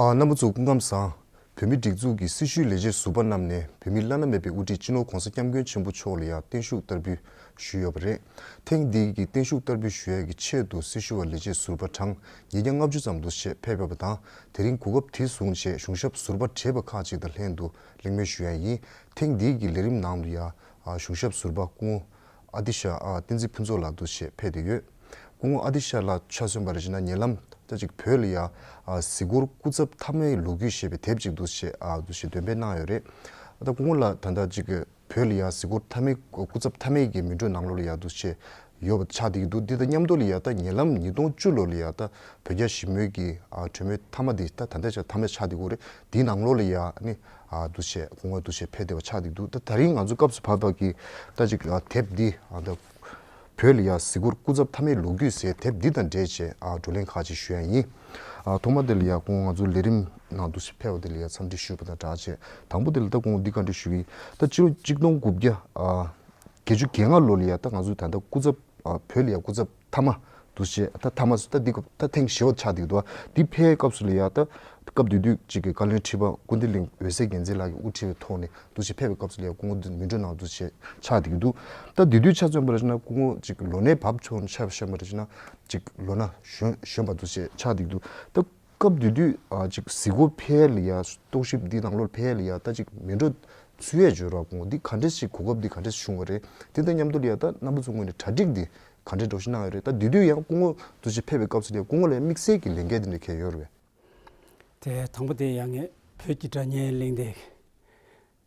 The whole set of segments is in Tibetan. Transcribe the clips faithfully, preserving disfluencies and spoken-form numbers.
ཨ། རྣམ་པ་ཚོ་སྐུ་ཁམས་བཟང་། བོད་མིའི་སྒྲིག་འཛུགས་ཀྱི་སྲི་ཞུའི་ལས་བྱེད་ཟུར་པ་རྣམས་ནས་བོད་མིའི་བླ་ན་མེད་པའི་དབུ་ཁྲིད་སྤྱི་ནོར་༧གོང་ས་༧སྐྱབས་མགོན་ཆེན་པོ་མཆོག་ལ་ཡང་བརྟན་བཞུགས་བསྟར་འབུལ་ཞུས་ཡོད་པ་རེད། ཐེངས་འདིའི་གི་བརྟན་བཞུགས་བསྟར་འབུལ་ཞུ་ཡས་ཀྱི་ཆེད་དུ་སྲི་ཞུ་བ་ལས་བྱེད་ཟུར་པ་གྲངས་ཉིས་བརྒྱ་ལྔ་བཅུ་ཙམ་འདུ་བྱེད་ཕེབས་ཡོད་པ་དང་། དེ་རིང་གོ་སྐབས་དེ་བཟུང་བྱས་གཞུང་ཞབས་ཟུར་པ་བགྲེས་པ་ཁག་ཅིག་དང་ལྷན་དུ་གླེང་མོལ་ཞུ་ཡ་ཡིན། ཐེངས་འདིའི་གི་ལས་རིམ་ནང་དུ་ཡང་གཞུང་ཞབས་ཟུར་པ་སྐུ་ངོ་ཨ་ཏི་ཤ་བསྟན་འཛིན་ཕུན་ཚོགས་ལགས་འདུ་བྱེད་ཕེབས་བསྡད་ཡོད། སྐུ་ངོ་ཨ་ཏི་ཤ་ལགས་ཆ་མཚོན་པ་རེད་ཅེ་ན། ཉེ་ལམ་ད་ཅིག་བོད་ལ་ཡ་གཟིགས་སྐོར་སྐུ་ཚབ་མཐའ་མའི་ལོ་རྒྱུས་ཞེས་པའི་དེབ་ཅིག་འདུ་བྱེད་འདུ་བྱེད་འདོན་སྤེལ་གནང་ཡོད་རེད། ད་སྐུ་ངོ་ལགས་ད་ལྟ་ཅིག་བོད་ལ་ཡ་གཟིགས་སྐོར་མཐའ་མའི་སྐུ་ཚབ་མཐའ་མའི་གི་མི་འགྲོ་ནང་ལོགས་ལ་ཡ་འདུ་བྱེད་ཡོད་པ་ཆགས་བསྡད་ཀྱི་འདུག་འདི་དང་མཉམ་དུ་ལ་ཡ་ད་ཉེ་ལམ་ཉིས་སྟོང་བཅུ་ལོ་ལ་ཡ་ད་བོད་རྒྱ་ཞི་མོལ་གྱི་གྲོས་མོལ་མཐའ་མ་འདི་ད་ད་ལྟ་ཆ་མཐའ་མ་ཆགས་བསྡད་ཀྱི་ཡོད་རེད། འདིའི་ནང་ལོགས་ལ་ཡ་ནི་འདུ་བྱེད་སྐུ་ངོ་འདུ་བྱེད་ཕེབས་བསྡད་པ་ཆགས་བསྡད་ཀྱི་འདུག་ད་ད་རིང་ང་ཚོ་སྐབས་སུ་བབས་པ་གི་ད་ཅིག་དེབ་འདི་ད། བོད་ལ་ཡ་གཟིགས་སྐོར་སྐུ་ཚབ་མཐའ་མའི་ལོ་རྒྱུས་ཟེར་དེབ་འདི་དང་འབྲེལ་བྱས་ཨ་བགྲོ་གླེང་ཁག་ཅིག་ཞུ་ཡ་ཡིན། ཨ་ཐོག་མ་དེ་ལ་ཡ་སྐུ་ངོ་ང་ཚོ་ལས་རིམ་ནང་དུ་ཕེབས་པ་དེ་ལ་ཡ་འཚམས་འདྲི་ཞུས་པ་དང་སྦྲགས་བྱས། དང་པོ་དེ་ལ་ད་སྐུ་ངོ་འདི་བཀའ་འདྲི་ཞུ་གི་ཡིན། ད་ཕྱི་ལོ་གཅིག་སྟོང་དགུ་བརྒྱ་ཨ་བརྒྱད་ཅུ་གྱ་ལྔ་ལོ་ལ་ཡ་ད་ང་ཚོ་ད་ལྟ་སྐུ་ཚབ་ཨ་བོད་ལ་ཡ་སྐུ་ཚབ་མཐའ་མ་འདུ་བྱེད་ད་མཐའ་མ་ད་འདི་ད་ཐེངས་བཞི་པ་ཆགས་འདུག་འདུག་འདི་ཕེབས་སྐབས་སུ་ལ་ཡ་ད་སྐབས་དེ་དུས་ཅིག་གི་བཀའ་བློན་ཁྲི་པ་སྐུ་ཚེ་རིང་འོད་ཟེར་རྒྱལ་མཚན་ལགས་ཀྱིས་དབུ་ཁྲིད་པའི་ཐོག་ནས་འདུ་བྱེད་ཕེབས་པའི་སྐབས་སུ་ལ་ཡ་སྐུ་ངོ་འདི་མི་འགྲོ་ནང་འདུ་བྱེད་ཆགས་བསྡད་ཀྱི་འདུག་ད་དེ་དུས་ཆ་མཚོན་པ་རེད་ན་སྐུ་ངོ་ཅིག་ལོ་ན་བབས་ཆོག་ཆ་བཞག་པ་རེད་ན་ཅིག་ལོ་ན་གཞོན་གཞོན་པ་འདུ་བྱེད་ཆགས་བསྡད་ཀྱི་འདུག་ད་སྐབས་དེ་དུས་ཨ་ཅིག་གཟིགས་སྐོར་ཕེབས་ལ་ཡ་རྟོག་ཞིབ་འདི་ནང་ལོགས་ཕེབས་ལ་ཡ་ད་ཅིག་མི་འགྲོ་ཚུད་ཡས་བརྗོད་ར་སྐུ་ངོ་འདི་ག་འདྲས་ཞིག་གོ་སྐབས་འདི་ག་འདྲས་བྱུང་བ་རེད། དེ་དང་མཉམ་དུ་ལ་ཡ་ད་རྣམ་པ་ཚོ་ངོས་ནས་གྲ་སྒྲིག་འདི་ག་འདྲས་འགྲོ་བཞིན་གནང་ཡོད་རེད། ད་དེ་དུས་ཡང་སྐུ་ངོ་འདུ་བྱེད་ཕེབས་པའི་སྐབས་སུ་ལ་ཡ་སྐུ་ངོ་ལ་ཡ་དམིགས་བསལ་གྱི་ལས་འགན་འདི་འདྲ་གང་ཡོད་རེད་པས། དེ་དང་པོ་དེ་ཡང་ངས་བོད་ཀྱི་སྒྲ་སྙན་གླེང་སྟེགས་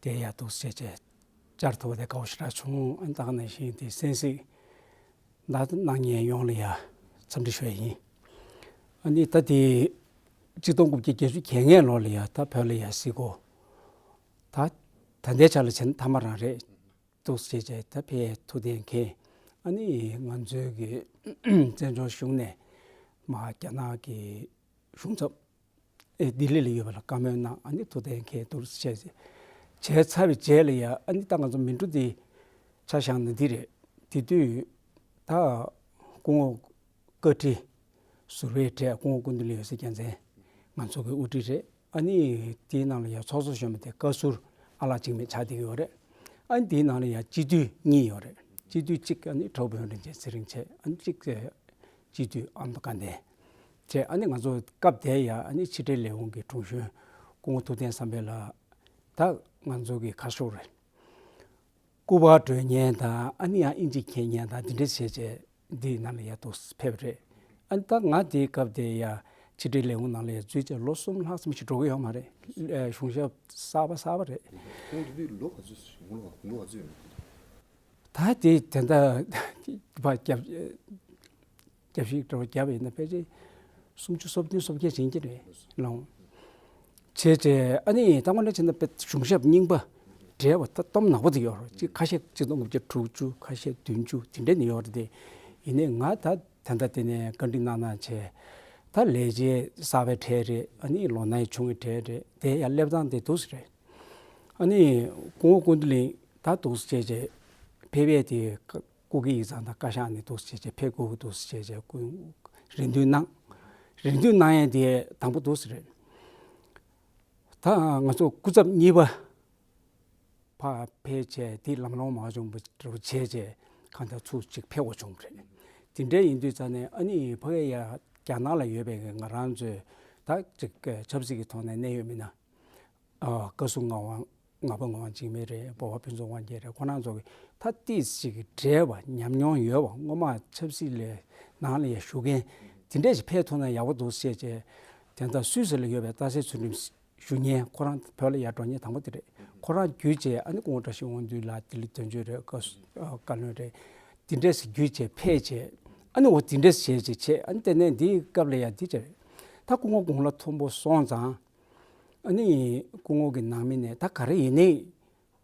དེ་ཡར་འདུག་སེ་བྱས་བཅར་ཐུབ་པ་དེ་དགའ་པོ་ཞེ་དྲག་བྱུང་། ཨ་ནི་ད་ག་ནང་བཞིན་དེ་གསན་གཟིགས་གནང་མཁན་ཡོངས་ལ་ཡ་འཚམས་འདྲི་ཞུ་ཡ་ཡིན། ཨ་ནི་ད་དེ་གཅིག་སྟོང་དགུ་བརྒྱ་བརྒྱད་ཅུ་གྱ་ལྔ་ལོ་ལ་ཡ་ད་བོད་ལ་ཡ་གཟིགས་སྐོར་ད་ད་ལྟའི་ཆ་ལ་བྱས་ན་མཐའ་མ་རང་རེད། འདུག་སེ་བྱས་བྱས་ད་ཕེབས་ཐུབ་བསྡད་མཁན་ཨ་ནི་ང་ཚོའི་གི་བཙན་བྱོལ་གཞུང་ནས་མ་རྒྱ་ནག་གི་གཞུང་ཚབ་ཨེ་ལྡི་ལི་ལ་ཡོད་པ་ལ་བཀའ་མོལ་གནང་། ཨ་ནི་ཐུགས་གཏན་འཁེལ་འདུག་བྱས་བྱས་ཚར་བའི་རྗེས་ལ་ཡ་ཨ་ནི་ད་ང་ཚོ་མི་འགྲོ་འདི་ཆ་བཞག་ན་འདི་རེད། དེ་དུས་ད་སྐུ་ངོ་བཀའ་ཁྲི་ཟུར་པའི་གྲས་སྐུ་ངོ་སྐུ་མདུན་ལ་འོད་ཟེར་རྒྱལ་མཚན་ང་ཚོ་གི་དབུ་ཁྲིད་རེད། ཨ་ནི་དེའི་ནང་ལ་ཡ་ཚོགས་གཙོ་གཞོན་པ་དེ་བཀའ་ཟུར་ཨ་ལགས་འཇིགས་མེད་ཆགས་བསྡད་ཀྱི་ཡོད་རེད། ཨ་ནི་དེའི་ནང་ལ་ཡ་སྤྱི་འཐུས་གཉིས་ཡོད་རེད། སྤྱི་འཐུས་གཅིག་ཨ་ནི་གྲོགས་པོ་ཡོན་ཏན་ཅན་ཚེ་རིང་བྱས། ཨ་ནི་གཅིག་སྤྱི་འཐུས་ཨ་མདོ་དགའ་ལྡན་བྱས། ཨ་ནི་ང་ཚོ་སྐབས་དེ་ཡ་ཨ་ནི་ཕྱི་དྲིལ་ལས་ཁུངས་ཀྱི་དྲུང་གཞོན་སྐུ་ངོ་ཐུབ་བསྟན་བསམ་འཕེལ་ལགས་ད་ང་ཚོ་གི་ཁ་ཤོར་རེད། སྐུ་པར་སྤྲོད་མཁན་དང་ཨ་ནི་ཡང་ཨིན་ཇི་མཁས་མཁན་དང་འདི་འདྲ་བྱས་བྱས་འདིའི་ནང་ལ་ཡ་འདུག་ཕེབས་རེད། ཨ་ནི་ད་ང་དེའི་སྐབས་དེ་ཡ་ཕྱི་དྲིལ་ལས་ཁུངས་ནང་ལ་ཡ་འཛུལ་བྱས་ལོ་གསུམ་ལྷག་ཙམ་ཞིག་འགྲོ་གི་ཡོད་མ་རེད། ཨ་གཞུང་ཞབས་གསར་པ་གསར་པ་རེད། ཁོང་དེ་དུས་ལོ་ག་ཚོད་ལོ་ག་ལོ་ག་ཚོད་ཡོད་མ་རེད། ད་དེ་དེ་འདྲ་བ་རྒྱབ་རྒྱབ་ཤིག་འགྲོ་རྒྱབ་ཡིན་ན་ཕལ་ཆེར་སུམ་ཅུ་སོ་བདུན་སོ་བརྒྱད་ཕྱིན་གྱི་རེད་ལོང་། བྱས་བྱས་ཨ་ནི་ད་དངོས་གནས་བྱས་ན་དཔེ་གཞུང་ཞབས་རྙིང་པ་འདྲ་བ་ད་སྟོབས་ནག་པོ་དེ་ཡོད་རེད། གཅིག་ཁ་ཤས་གཅིག་སྟོང་དགུ་བརྒྱ་དྲུག་ཅུ་ཁ་ཤས་བདུན་ཅུ་དེ་འདྲ་ནི་ཡོད་རེད་དེ། ཡིན་ནའི་ང་ད་ད་ལྟ་དེ་ནས་བཀའ་འདྲི་གནང་གནང་བྱས་ད་ལས་བྱེད་གསར་པའི་གྲས་རེད། ཨ་ནི་ལོ་ན་ཆུང་བའི་གྲས་རེད་དེ་ཡང་སླེབས་སྟངས་དེ་འདུག་སེ་རེད། ཨ་ནི་སྐུ་ངོ་སྐུ་མདུན་ལ་ད་འདུག་སེ་བྱས་བྱས་ཕེབས་ཡས་དེ། སྐུ་སྒེར་ཡིག་ཚང་དང་བཀའ་ཤག་ནས་འདུག་སེ་བྱས་བྱས་ཕེབས་དགོས་ཀྱི་འདུག་སེ་བྱས་བྱས་སྐུ་རེ་འདུན་གནང་། རེ་འདུན་གནང་ཡས་དེ་དང་པོ་འདུག་སེ་རེད། ད་ང་ཚོ་སྐུ་ཚབ་གཉིས་པ་ཕར་ཕེབས་བྱས་དེ་ལམ་ལྷོང་མ་བྱུང་བ་འདྲ་བོ་བྱས་བྱས་གང་ལྟར་ཚུར་ཅིག་ཕེབས་དགོས་བྱུང་བ་རེད། དེ་འདྲ་ཡིན་དུས་ཙང་ནས་ཨ་ནི་ཕ་གི་ཡ་རྒྱ་ནག་ལ་ཡོད་པའི་ང་རང་ཚོའི་ད་ཅིག་ཆབ་སྲིད་ཀྱི་ཐོག་ནས་གནད་ཡོད་མི་སྣ། ཨ་བཀའ་ཟུར་ངག་དབང་ངག་དབང་ངག་དབང་འཇིགས་མེད་རེད། འབུམ་པ་ཕུན་ཚོགས་དབང་རྒྱལ་རེད། ཁོ་རང་ཚོ་གི་ད་ཏིས་ཞིག་གི་འབྲེལ་བ་ཉམས་མྱོང་ཡོད་པ་སྔོན་མ་ཆབ་སྲིད་ལས་ནང་ལ་ཡ་ཞུགས་མཁན་དེ་འདྲས་ཞིག་ཕེབས་ཐུབ་ན་ཡག་པོ་འདུག་ཟེར་བྱས་དེ་ལྟར་སུད་སི་ལ་ཡོད་པའི་སྟག་སེང་ཚུལ་ཁྲིམས་ཞུ་མཁན་ཁོ་རང་བོད་ལ་ཡ་འགྲོ་མཁན་དང་པོ་དེ་རེད། ཁོ་རང་བརྒྱུད་བྱས་ཨ་ནི་སྐུ་ངོ་བཀྲ་ཤིས་དབང་འདུས་ལགས་ལྡི་ལི་དོན་གཅོད་རེད། བཀའ་ཟུར་བཀའ་བློན་རེད། དེ་འདྲས་ཞིག་བརྒྱུད་བྱས་ཕེབས་བྱས་ཨ་ནི་འོ་དེ་འདྲས་བྱས་བྱས་བྱས་ཨ་ནི་དེ་ནས་འདིའི་སྐབས་ལ་ཡ་འདི་བྱས་རེད། ད་སྐུ་ངོ་དགུང་ལོ་མཐོན་པོ་སོང་ཙང་། ཨ་ནི་སྐུ་ངོ་གི་ནང་མི་ནས་ད་ག་རེ་ཡིན་ནའི་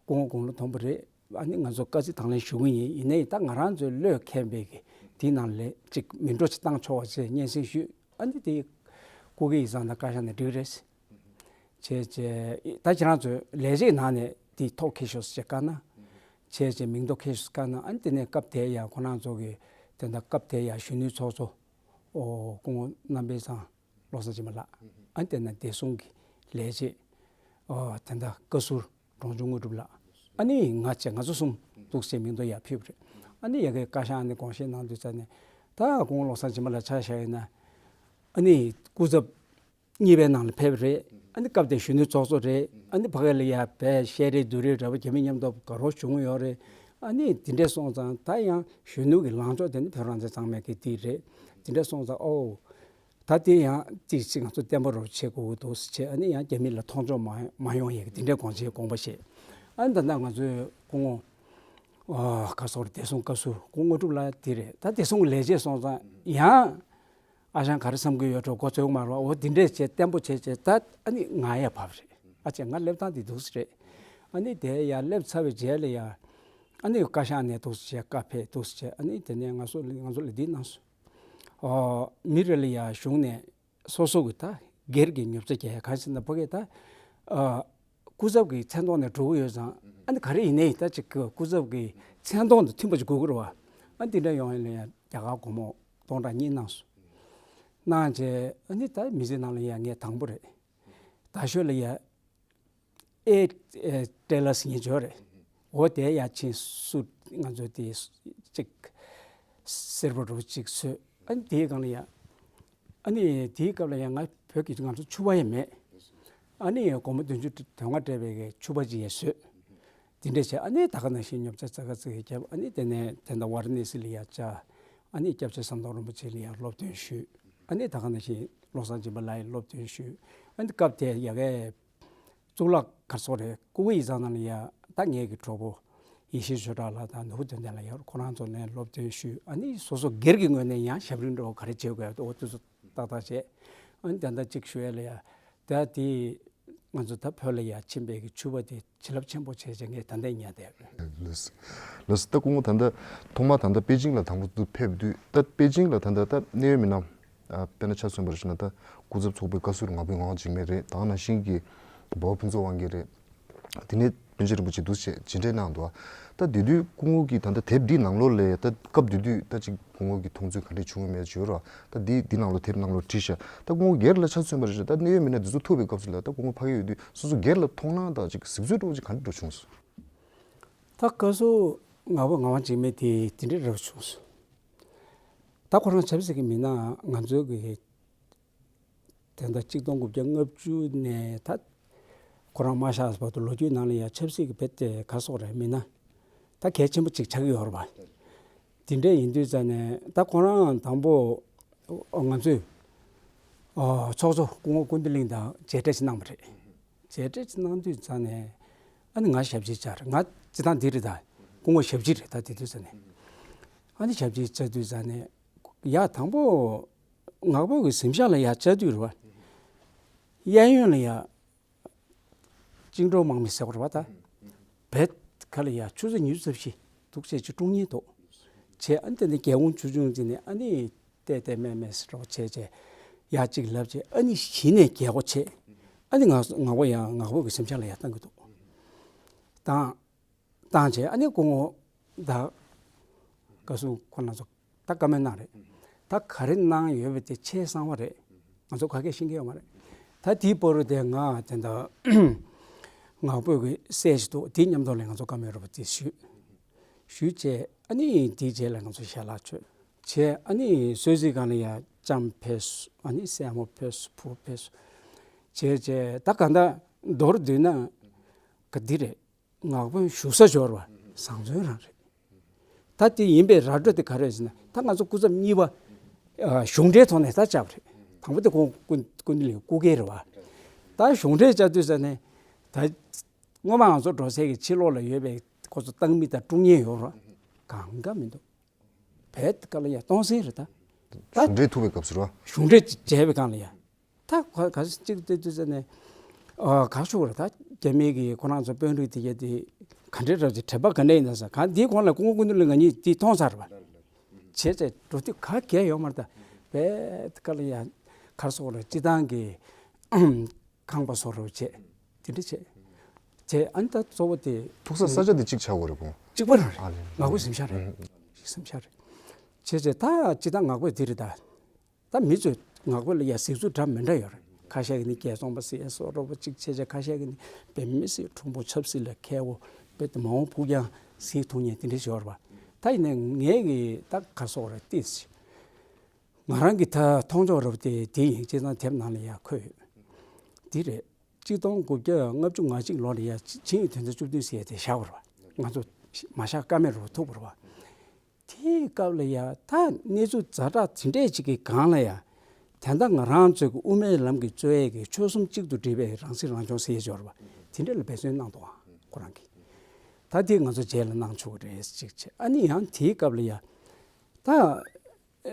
སྐུ་ངོ་དགུང་ལོ་མཐོན་པོ་རེད། ཨ་ནི་ང་ཚོ་དཀའ་ཚེགས་དང་ལེན་ཞུ་གི་ཡིན། ཡིན་ནའི་ད་ང་རང་ཚོའི་བློས་འཁེལ་བའི་གི་དེའི་ནང་ལས་ཅིག་མི་འགྲོ་ཅིག་བཏང་ཆོག་པ་ཅེས་སྙན་སེང་ཞུས། ཨ་ནི་དེ་སྐུ་སྒེར་ཡིག་ཚང་དང་བཀའ་ཤག་ནས་འགྲིག་རེད་བྱས་བྱས་ད་ཁྱེད་རང་ཚོའི་ལས་བྱེད་ནང་ནས་དེ་ཐོག་འཁྱེར་ཤོག་ཅེས་བཀའ་གནང་། བྱས་བྱས་མིང་ཐོ་འཁྱེར་ཤོག་བཀའ་གནང་། ཨ་ནི་དེ་ནས་སྐབས་དེ་ཡ་ཁོ་རང་ཚོ་གི་དེ་འདྲ་སྐབས་དེ་ཡ་གཞོན་ནུའི་ཚོགས་གཙོ་ཨོ་སྐུ་ངོ་རྣམ་དཔལ་ཚང་། བློ་བཟང་སྦྱིན་པ་ལགས། ཨ་ནི་དེ་ན་བདེ་སྲུང་གི་ལས་བྱེད་ཨོ་དེ་འདྲ་བཀའ་ཟུར་འབྲོང་ཆུང་དངོས་གྲུབ་ལགས། ཨ་ནི་ང་བཅས་ང་ཚོ་གསུམ་འདུག་སེ་མིང་ཐོ་ཡར་ཕུལ་བ་རེད། ཨ་ནི་ཡ་གི་བཀའ་ཤག་ནས་དགོངས་བཞེས་གནང་དུས་ཙ་ནས་ད་སྐུ་ངོ་བློ་བཟང་སྦྱིན་པ་ལགས་ཆ་བཞག་ཡིན་ན་ཨ་ནི་སྐུ་ཚབ་གཉིས་པའི་ནང་ལ་ཕེབས་པ་རེད། ཨ་ནི་སྐབས་དེར་གཞོན་ནུ་ཚོགས་གཙོ་རེད། ཨ་ནི་ཕ་གི་ལ་ཡ་བས་བཤད་རེས་བསྡུར་རེས་འདྲ་པོ་རྒྱ་མི་མཉམ་དུ་དགའ་རོགས་བྱུང་ཡོད་རེད། ཨ་ནི་དེ་འདྲས་སོང་ཙང་ད་ཡང་གཞོན་ནུ་གི་ལངས་ཕྱོགས་དེ་ནི་བོད་རང་བཙན་གཙང་མའི་གི་དེ་རེད། དེ་འདྲས་སོང་ཙང་ཨོ་ད་དེ་ཡང་ཅིག་ཅིག་ང་ཚོ་བརྟན་པོ་རོགས་བྱེད་དགོས་ཀྱི་འདུག་ཟེར་བྱས། ཨ་ནི་ཡང་རྒྱ་མི་ལ་མཐོང་ཆུང་མ་མ་ཡོང་ཡས་ཀྱི་དེ་འདྲས་དགོངས་བཞེས་དགོངས་པ་བཞེས། ཨ་ནི་ད་ལྟ་ང་ཚོའི་སྐུ་ངོ་ཨ་ག་སོགས་རེད། བདེ་སྲུང་བཀའ་ཟུར་སྐུ་ངོ་དངོས་གྲུབ་ལགས་དེ་རེད། ད་བདེ་སྲུང་གི་ལས་བྱེད་སོང་ཙང་ཡང་ཨ་ཞང་ག་རེ་བསམ་གྱི་ཡོད་འགྲོ་མགོ་ཚོས་མ་རོགས་འོ་དེ་འདྲས་བྱས་བརྟན་པོ་བྱས་བྱས་ད་ཨ་ནི་ང་ཡ་བབས་རེད། ཨ་ཅེ་ང་སླེབས་སྟངས་དེ་འདུག་སེ་རེད། ཨ་ནི་དེ་ཡ་སླེབས་ཚར་བའི་རྗེས་ལ་ཡ་ཨ་ནི་བཀའ་ཤག་ནས་འདུག་སེ་བྱས་བཀའ་ཕེབས་འདུག་སེ་བྱས། ཨ་ནི་དེ་ནས་ང་ཚོ་ང་ཚོ་ལ་འདི་གནང་སོང་། ཨོ་མི་རེ་ལ་ཡ་གཞུང་ནས་སོ་སོ་གི་ད་སྒེར་གྱི་ཉོ་ཆ་རྒྱག་ཡ་གང་ཞིག་ན་ཕ་གི་ད་ཨ་སྐུ་ཚབ་ཀྱི་མཚན་ཐོག་ནས་འགྲོ་གི་ཡོད་ཙང་ཨ་ནི་ག་རེ་ཡིན་ནའི་ད་ཅིག་གི་སྐུ་ཚབ་ཀྱི་མཚན་ཐོག་དང་མཐུན་པ་ཅིག་དགོས་ཀྱི་རེད་བ། ཨ་ནི་དེ་འདྲ་ཡོང་ཡ་ལ་ཡ་རྒྱ་གར་སྒོར་མོ་སྟོང་ཕྲག་གཉིས་གནང་སོང་། གནང་བྱས་ཨ་ནི་ད་མི་ཚེ་ནང་ལ་ཡ་ངས་དང་པོ་རེད། ད་ཤོད་ལ་ཡ་ཨེ་ཨེ་ཏྲེ་ལ་སི་ཉེ་འཇོག་རེད། འོ་དེ་ཡ་ཕྱིན་སུ་ང་ཚོ་དེ་གཅིག་སེར་པོ་རུ་གཅིག་སོད། ཨ་ནི་དེའི་སྒང་ལ་ཡ་ཨ་ནི་དེའི་སྐབས་ལ་ཡ་ང་བོད་ཀྱི་ང་ཚོ་ཕྱུ་པ་ཡ་མེད། ཨ་ནི་སྒོར་མོ་བདུན་ཅུ་དོན་ལྔ་སྤྲད་པའི་གི་ཕྱུ་པ་ཅིག་ཡ་སོད། དེ་འདྲས་བྱས་ཨ་ནི་ད་ག་ནང་བཞིན་ཉོ་ཆ་ཙག་ག་ཙིག་གི་བརྒྱབ། ཨ་ནི་དེ་ནས་དེ་འདྲ་ཝཱ་ར་ཎ་སི་ལ་ཡ་བཅར། ཨ་ནི་སྐྱབས་རྗེ་ཟམ་གདོང་རིན་པོ་ཆེ་ལ་ཡ་སློབ་སྟོན་ཞུས། ཨ་ནི་ད་ག་ནང་བཞིན་བློ་བཟང་སྦྱིན་པ་ལགས་ཡ་སློབ་སྟོན་ཞུས། ཨ་ནི་སྐབས་དེ་ཡ་གའི་གཙུག་ལག་ག་རེ་ཟེར་དགོས་རེད། ལྐུགས་པ་ཡིག་ཚང་ནང་ལ་ཡ་ད་ངེད་ཀྱི་གྲོགས་པོ་ཡེ་ཤེས་ཆོས་གྲགས་ལགས་དང་ནོར་བུ་དོན་ལྡན་ལགས་ཡོད། ཁོ་རང་ཚོ་ནས་སློབ་སྟོན་ཞུས། ཨ་ནི་སོ་སོ་སྒེར་གྱི་ངོས་ནས་ཡང་ཞབས་རིམ་འདྲ་བོ་ག་རེ་བྱེད་དགོས་ཡ་འོ་དེ་ཚོ་ཏག་ཏག་བྱས། ཨ་ནི་ད་ལྟ་གཅིག་ཞུ་ཡ་ལ་ཡ་ད་དེ་ང་ཚོ་ད་བོད་ལ་ཡ་ཕྱིན་པའི་གི་ཕྱུ་པ་དེ་བྱིན་རླབས་ཆེན་པོ་བྱས་བྱས་ངས་ད་ལྟ་ཉར་བསྡད་ཡོད། ལགས་སོ། ལགས་སོ། ད་སྐུ་ངོ་ད་ལྟ་ཐོག་མར་ད་ལྟ་པེ་ཅིང་ལ་དང་པོ་དུ་ཕེབས་དུས་ད་པེ་ཅིང་ལ་ད་ལྟ་ད་གནད་ཡོད་མི་སྣ་ཨ་དཔེར་ན་ཆ་མཚོན་པར་བྱས་ན་ད་སྐུ་ཚབ་ཚོགས་པའི་བཀའ་ཟུར་ངག་དབང་འཇིགས་མེད་རེད། ད་ག་ནང་བཞིན་གྱི་འབའ་བ་ཕུན་ཚོགས་དབང་རྒྱལ་རེད། དེ་ནས་པཎ་ཆེན་རིན་པོ་ཆེ་འདུག་སེ་བྱས་མཇལ་འཕྲད་གནང་འདུག་ད་དེ་དུས་སྐུ་ངོ་གིས་ད་ལྟ་དེབ་འདིའི་ནང་ལོགས་ལ་ད་སྐབས་དེ་དུས་ད་ཅིག་སྐུ་ངོ་གི་མཐོང་ཚུལ་ག་འདྲས་བྱུང་ཡོད་མེད་བརྗོད་རོགས། ད་འདི་འདི་ནང་ལོགས་དེབ་ནང་ལོགས་བྲིས་ཤག་ད་སྐུ་ངོ་སྒེར་ལ་ཆ་མཚོན་པར་བྱས་ད་གནད་ཡོད་མི་སྣ་འདི་ཚོ་ཐུག་པའི་སྐབས་སུ་ལ་ད་སྐུ་ངོ་ཕ་གི་ཡོད་དུས་སོ་སོ་སྒེར་ལ་མཐོང་སྣང་དང་ཅིག་གཟིགས་ཚུལ་འདྲ་བོ་ཅིག་ག་འདྲས་འདྲ་བྱུང་སོང་། ད་སྐབས་སུ་ངག་དབང་ངག་དབང་འཇིགས་མེད་དེ་དེ་འདྲས་འདྲ་བོ་བྱུང་སོང་། ད་ཁོ་རང་ཆབ་སྲིད་ཀྱི་མི་སྣ་ང་ཚོའི་གི་དེ་ལྟར་གཅིག་སྟོང་དགུ་བརྒྱ་ལྔ་བཅུ་ནས་ད་ཁོ་རང་མ་གཤེགས་བར་དུ་ལོ་རྒྱུས་ནང་ལ་ཡང་ཆབ་སྲིད་ཀྱི་བེད་དེ་ག་སོགས་རེད་མི་སྣ་ད་གལ་ཆེན་པོ་གཅིག་ཆགས་ཀྱི་ཡོད་རེད་པ། དེ་འདྲ་ཡིན་དུས་ཙང་ནས་ད་ཁོ་རང་དང་པོ་ང་ཚོས་ཚོགས་གཙོ་སྐུ་ངོ་ཀུན་བཏུས་གླིང་དང་མཇལ་འཕྲད་ཅིག་གནང་བ་རེད། མཇལ་འཕྲད་ཅིག་གནང་དུས་ཙང་ནས་ཨ་ནི་ང་ཞབས་ཕྱི་བཅར་ང་སྤྱི་བཏང་འདི་རེད་ད་སྐུ་ངོ་ཞབས་ཕྱི་རེད་ད་དེ་དུས་ཙང་ནས་ཨ་ནི་ཞབས་ཕྱི་བཅར་དུས་ཙང་ནས་ཡ་དང་པོ། ངག་དབང་གི་གཟིམ་ཤག་ལ་ཡ་བཅར་དུས་རེད་བ། གཡས་གཡོན་ལ་ཡ་བཅིངས་འགྲོལ་དམག་མི་ཟེར་བ་རེད་བ་ད། བེད་ཁ་ལ་ཡ་ཆུ་ཚོད་ཉི་ཤུ་རྩ་བཞི་འདུག་བྱས་ཀྱི་ཀྲུང་ཉིན་འདུག་བྱས་ཨ་ནི་དེ་ནས་རྒྱལ་ཁོངས་ཆེ་ཆུང་ཅིག་ནས་ཨ་ནི་བལྟས་བལྟས་སྨྲས་སྨྲས་ཟེར་བ་བྱས་བྱས་ཡ་གཅིག་ལབ་བྱས་ཨ་ནི་གཞི་ནས་རྒྱལ་སྒོ་ཕྱེ། ཨ་ནི་ང་ང་པོ་ཡ་ངག་དབང་གི་གཟིམ་ཤག་ལ་ཡ་བཏང་གི་འདུག་བཏང་། བཏང་བྱས་ཨ་ནི་སྐུ་ངོ་ད་བཀའ་ཟུར་ཁོ་ན་ཚོ་ད་བཀའ་མོལ་གནང་རེད། ད་ག་རེ་གནང་ཡོད་པ་དེ་ཆེས་གསང་བ་རེད། ང་ཚོ་ག་གེ་ཤེས་ཀྱི་ཡོད་མ་རེད། ད་དེའི་པོ་རུ་དེ་ང་དེ་འདྲ་ངག་དབང་གི་སྲས་ཤིག་འདུག་དེའི་མཉམ་དུ་ལ་ང་ཚོ་བཀའ་མོལ་རོགས་པ་དེ་ཞུས། ཞུས་བྱས་ཨ་ནི་དེའི་རྗེས་ལ་ང་ཚོ་ཞལ་ལག་མཆོད་བྱས་ཨ་ནི་གསོལ་ཚིགས་སྒང་ལ་ཡ་ལྕམ་ཕེབས་སོང་། ཨ་ནི་སྲས་མོ་ཕེབས་སོང་། བུ་ཕེབས་སོང་། བྱས་བྱས་ད་ག་འདྲ་མདོར་བསྡུས་ན་ག་འདི་རེད། ངག་དབང་བཞུགས་ས་འབྱོར་བ་བཟང་བཙོན་རང་རེད། ད་དེ་ཡིན་པའི་ར་སྤྲོད་དེ་ག་རེ་རེད་ཟེར་ན་ད་ང་ཚོ་སྐུ་ཚབ་གཉིས་པ་གཞུང་འབྲེལ་ཐོག་ནས་ད་བཅར་བ་རེད། དང་པོ་དེ་ཁོང་ཀུན་ཀུན་བཏུས་གླིང་སྐུ་སྒེར་རེད་བ། ད་གཞུང་འབྲེལ་བཅར་དུས་ཙ་ནས་ད་སྔོན་མ་ང་ཚོ་འགྲོ་སའི་གི་ཕྱི་ལོགས་ལ་ཡོད་པའི་ཁོ་ཚོ་བཏང་མི་དང་དཀྲུག་མཁན་ཡོད་རེད་བ། གང་ག་མི་འདུག་བེད་ཀ་ལ་ཡ་གཏོང་སྲིད་རེད་ད། ད་གཞུང་འབྲེལ་ཐུག་པའི་སྐབས་སུ་རེད་བ། གཞུང་འབྲེལ་བྱས་པའི་སྒང་ལ་ཡ། ད་ག་ག་གཅིག་ལྟོས་དུས་ཙ་ནས་ཨ་ག་ཞུ་བ་རེད་ད། རྒྱ་མི་གི་ཁོ་རང་ཚོ་དཔོན་རིགས་དེ་ག་དེ་ག་འདྲའི་རབ་ཅིག་དྲན་པ་ག་འདྲ་ཡིན་ན་ཟེར་གང་དེའི་གོང་ལ་སྐུ་ངོ་ཀུན་བཏུས་གླིང་ང་གཉིས་དེ་མཐོང་ཚར་བ། བྱས་ཚེ་འགྲོ་དུས་ག་གས་ཡོད་མ་རེད་ད། བེད་ཀ་ལ་ཡ་ག་རེ་ཟེར་དགོས་རེད་སྤྱི་བཏང་གི་ཁང་པ་བཟོ་རོགས་བྱས། དེ་འདྲ་བྱས། བྱས་ཨ་ནི་ད་གཙོ་བོ་དེ་ཐུག་ས་ས་ཆ་དེ་གཅིག་ཆགས་དགོས་རེད་བོ། གཅིག་པ་རང་རེད། ཨ་ལེ། ངག་དབང་གཟིམ་ཤག་རེད། ཨ་ལེ། གཟིམ་ཤག་རེད། བྱས་བྱས་ད་སྤྱི་བཏང་ངག་དབང་དེ་རེད་ད། ད་མི་ཚོས་ ངག་དབང་ལ་ཡ་གཟིགས་ཚུལ་འདྲ་མི་འདྲ་ཡོད་རེད། ཁ་ཤས་ཀྱིས་ནི་རྒྱལ་ཚོང་པ་ཟེར་སོགས་རོ་པོ་གཅིག་བྱས་བྱས། ཁ་ཤས་ཀྱིས་ནི་དཔེ་མི་སྲིད་ཁྲོང་པོ་ཆབ་སྲིད་ལ་མཁས་པོ། དཔེ་མ་འོངས་ཕུགས་རྒྱང་གཟིགས་ཐུབ་མཁན་དེ་འདྲ་ཞིག་ཡོད་རེད་པ། ད་ཡིན་ནའི་ངས་ཀྱི་ད་ག་སོགས་རེད་ཏིས། ང་རང་གི་ད་མཐོང་ཕྱོགས་རེད་པ། དེ་དེ་ཡིན། སྤྱིར་བཏང་དེབ་ནང་ལ་ཡ་འཁོད་ཡོད། འདི་རེད། གཅིག་སྟོང་དགུ་བརྒྱ་ལྔ་བཅུ་ང་གཅིག་ལོ་ལ་ཡ་ཆིངས་ཡིག་དོན་ཚན་བཅུ་བདུན་ཟེར་ཡ་དེ་བཞག་པ་རེད་པ། ང་ཚོ་མ་བཞག་ཀ་མེད་རེད་པ། ཐུག་པ་རེད་པ། དེའི་སྐབས་ལ་ཡ་ད་གནས་ཚུལ་ཛ་དྲག་དེ་འདྲས་ཅིག་གི་སྒང་ལ་ཡ། ད་ལྟ་ང་རང་ཚོའི་གི་དབུ་མའི་ལམ་གྱི་རྩོད་ཡས་ཀྱི་ཆོལ་གསུམ་གཅིག་ཏུ་སྒྲིལ་བའི་རང་སྲིད་རང་སྐྱོང་ཟེར་ཡས་ཅིག་ཡོད་རེད་པ། དེ་འདྲས་ལ་འབད་བརྩོན་གནང་འདུག་ཨ། ཁོ་རང་གིས། ད་དེ་ང་ཚོ་རྗེས་ལ་གནང་ཆོག་གི་རེད་གཅིག་བྱས། ཨ་ནི་ཡང་དེའི་སྐབས་ལ་ཡ་ད་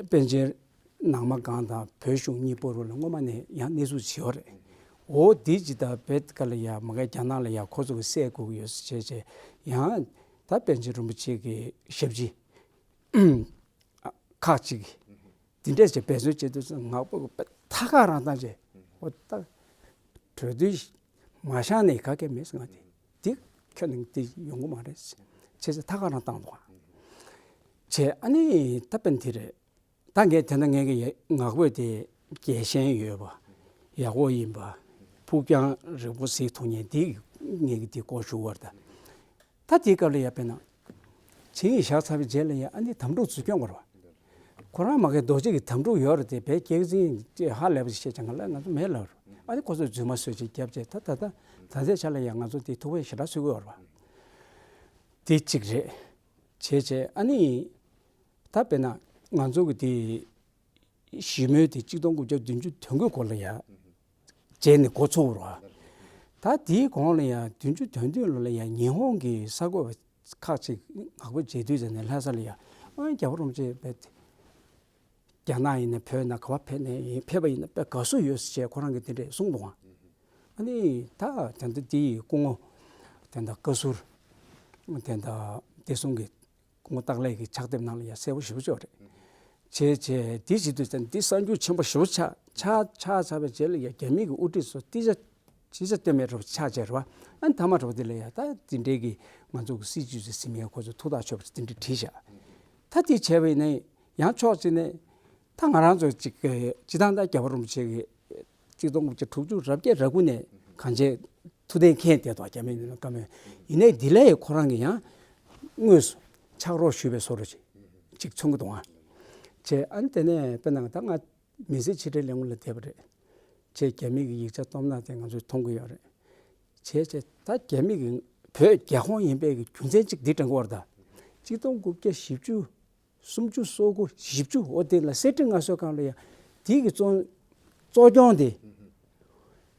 པཎ་ཆེན་ནང་མ་སྒང་དང་བོད་གཞུང་གཉིས་པོ་རུ་ལ་སྔོན་མ་ནས་ཡང་གནས་ཚུལ་ཅིག་ཡོད་རེད། འོ་དེ་ཅིག་ད་བོད་སྐད་ལ་ཡ་མ་གི་རྒྱ་ནག་ལ་ཡ་ཁོ་ཚོ་གིས་བསད་དགོས་ཀྱི་ཡོད་ཟེར་བྱས་བྱས། ཡང་ད་པཎ་ཆེན་རིན་པོ་ཆེ་གི་ཞབས་ཕྱི་ཁག་ཅིག་གིས་དེ་འདྲས་ཅིག་འབད་བརྩོན་བྱེད་དུས་ཙང་ངག་དབང་གིས་དཔེ་ཐག་ཁ་རང་བཏང་བྱས། འོ་ད་གྲོས་བསྡུར་མ་བཞག་ནས་ག་གེ་མེད་ཟེར། ང་དེ་དེ་ཁྱོན་ནས་དེ་ཡོང་གི་མ་རེད་ཟེར་བྱས་ཐག་ཁ་རང་བཏང་འདུག་ཨ། བྱས། ཨ་ནི་ད་དཔེ་དེ་རེད། ད་ངས་དེ་འདྲ་ངས་ཀྱི་ཡ་ངག་དབང་དེ་རྒྱལ་ཞེན་ཡོད་པ། ཡག་པོ་ཡིན་པ། ཕུགས་རྒྱང་རིང་པོ་གཟིགས་ཐུབ་མཁན་དེ་ངས་ཀྱི་དེ་སྐོར་ཞུ་བར་ད། ད་དེའི་སྐབས་ལ་ཡ་དཔེར་ན་ཆིངས་ཡིག་བཞག་ཚར་བའི་རྗེས་ལ་ཡ་ཨ་ནི་དམ་ཕྲུག་ཚུར་སྐྱོང་དགོས་རེད་པ། ཁོ་རང་མ་གི་རྡོ་རྗེ་གི་དམ་ཕྲུག་ཡོད་རེད་དེ། བོད་སྐྱག་རྫུན་ཅེས་ཧ་ལས་པ་ཞིག་བཤད་ཀྱང་ང་ལ་ང་ཚོ་མེད་ལབ་རེད། ཨ་ནི་ཁོ་ཚོས་རྫུན་མ་བཟོས་ཅིག་རྒྱབ་བྱས། ད་ད་ད་ད་ལྟའི་ཆ་ལ་ཡ་ང་ཚོ་དེ་ཐུགས་ཕན་ཞེ་དྲག་གསོས་ཀྱི་ཡོད་རེད་པ། དེ་གཅིག་རེད། བྱས་བྱས་ཨ་ནི་ད་དཔེར་ན་ང་ཚོ་གི་དེ་ཞི་མོལ་དེ་གཅིག་སྟོང་དགུ་བརྒྱ་བདུན་ཅུ་དོན་དགུའི་སྐོར་ལ་ཡ་རྗེས་ནས་འགོ་ཚུགས་པ་རེད་པ། ད་དེའི་གོང་ལ་ཡ་བདུན་ཅུ་དོན་བདུན་ལོ་ལ་ཡ་ཉི་ཧོང་གི་གསར་འགོད་པ་ཁག་ཅིག་ངག་དབང་མཇལ་དུས་ཙམ་ནས་ལྷ་ས་ལ་ཡ། ཨ་རྒྱལ་བ་རིན་པོ་ཆེ་བས་རྒྱ་ནག་ཡིན་ན་བོད་ན་ག་པར་ཕེབས་ནས་ཡིན། ཕེབས་པ་ཡིན་ན་དཔེ་དགའ་བསུ་ཡོད་ཟེར་བྱས་ཁོ་རང་གིས་དེ་འདྲས་གསུངས་འདུག་ཨ། ཨ་ནི་ད་དེ་འདྲ་དེ་ཡི་སྐུ་ངོ་དེ་འདྲ་བཀའ་ཟུར་དེ་འདྲ་བདེ་སྲུང་གི་སྐུ་ངོ་སྟག་ལྷ་གི་ཕྱག་དེབ་ནང་ལ་ཡ་གསལ་པོ་ཞེ་པོ་ཅིག་ཡོད་རེད། བྱས་བྱས་དེ་བྱེད་དུས་ཙམ་འདི་གསར་འགྱུར་ཆེན་པོ་ཞེ་པོ་ཆགས་ཆགས་ཆགས་ཚར་བའི་རྗེས་ལ་ཡ་རྒྱ་མི་གི་དབུ་ཁྲིད་ཚོ་ཏི་ཅ་ཅི་ཆ་སྟོན་མེད་འདྲ་པོ་ཆགས་བྱས་རེད་པ། ཨ་ནི་མཐའ་མ་འདྲ་པོ་དེ་ལ་ཡ་ད་དེ་འདྲའི་གི་ང་ཚོ་གི་སྲིད་ཇུས་ཟེར་ཟིན་མཁན་ཁོ་ཚོ་ཐུགས་ཐག་ཆོད་པ་དེ་འདྲ་བྲིས་བཞག་ད་དེ་བྱས་པ་ཡིན་ན་ཡང་ཕྱོགས་གཅིག་ནས་ད་ང་རང་ཚོ་གཅིག་གི་སྤྱིར་བཏང་ད་རྒྱལ་བ་རིན་པོ་ཆེ་གི་གཅིག་སྟོང་དགུ་བརྒྱ་དྲུག་ཅུ་རེ་བརྒྱད་རེ་དགུ་ནས་གང་བྱས་ཐུགས་གཏན་འཁེལ་བསྡད་དོ། རྒྱ་མི་ནས་བཀའ་མོལ་ཡིན་ནའི་འདི་ལ་ཡི་ཁོ་རང་གིས་ཡང་དངོས་སུ་ཕྱག་རོགས་ཞུས་པའི་བཟོ་འདྲ་ཅིག་ཅིག་མཚོན་གྱི་འདུག་ཨ། བྱས་ཨ་ནི་དེ་ནས་དཔེར་ན་ད་ང་མི་སེར་ཕྱི་དྲིལ་ལས་ཁུངས་ལ་བསྡད་པ་རེད། བྱས་རྒྱ་མི་གི་ཡིག་ཆ་སྟོབས་ན་དེ་ང་ཚོས་མཐོང་གི་ཡོད་རེད། བྱས་བྱས་ད་རྒྱ་མི་གི་བོད་རྒྱ་ཁོངས་ཡིན་པའི་གི་རྒྱུ་མཚན་གཅིག་འདི་དྲན་གྱི་ཡོད་རེད་ད། གཅིག་སྟོང་དགུ་བརྒྱ་བཞི་བཅུ། སུམ་ཅུ་སོ་དགུ་བཞི་བཅུ་འོ་དེ་ལ་གསེར་ཁྲི་མངའ་གསོལ་སྒང་ལ་ཡ་དེ་གི་གཙོ་གཙོ་སྐྱོང་དེ་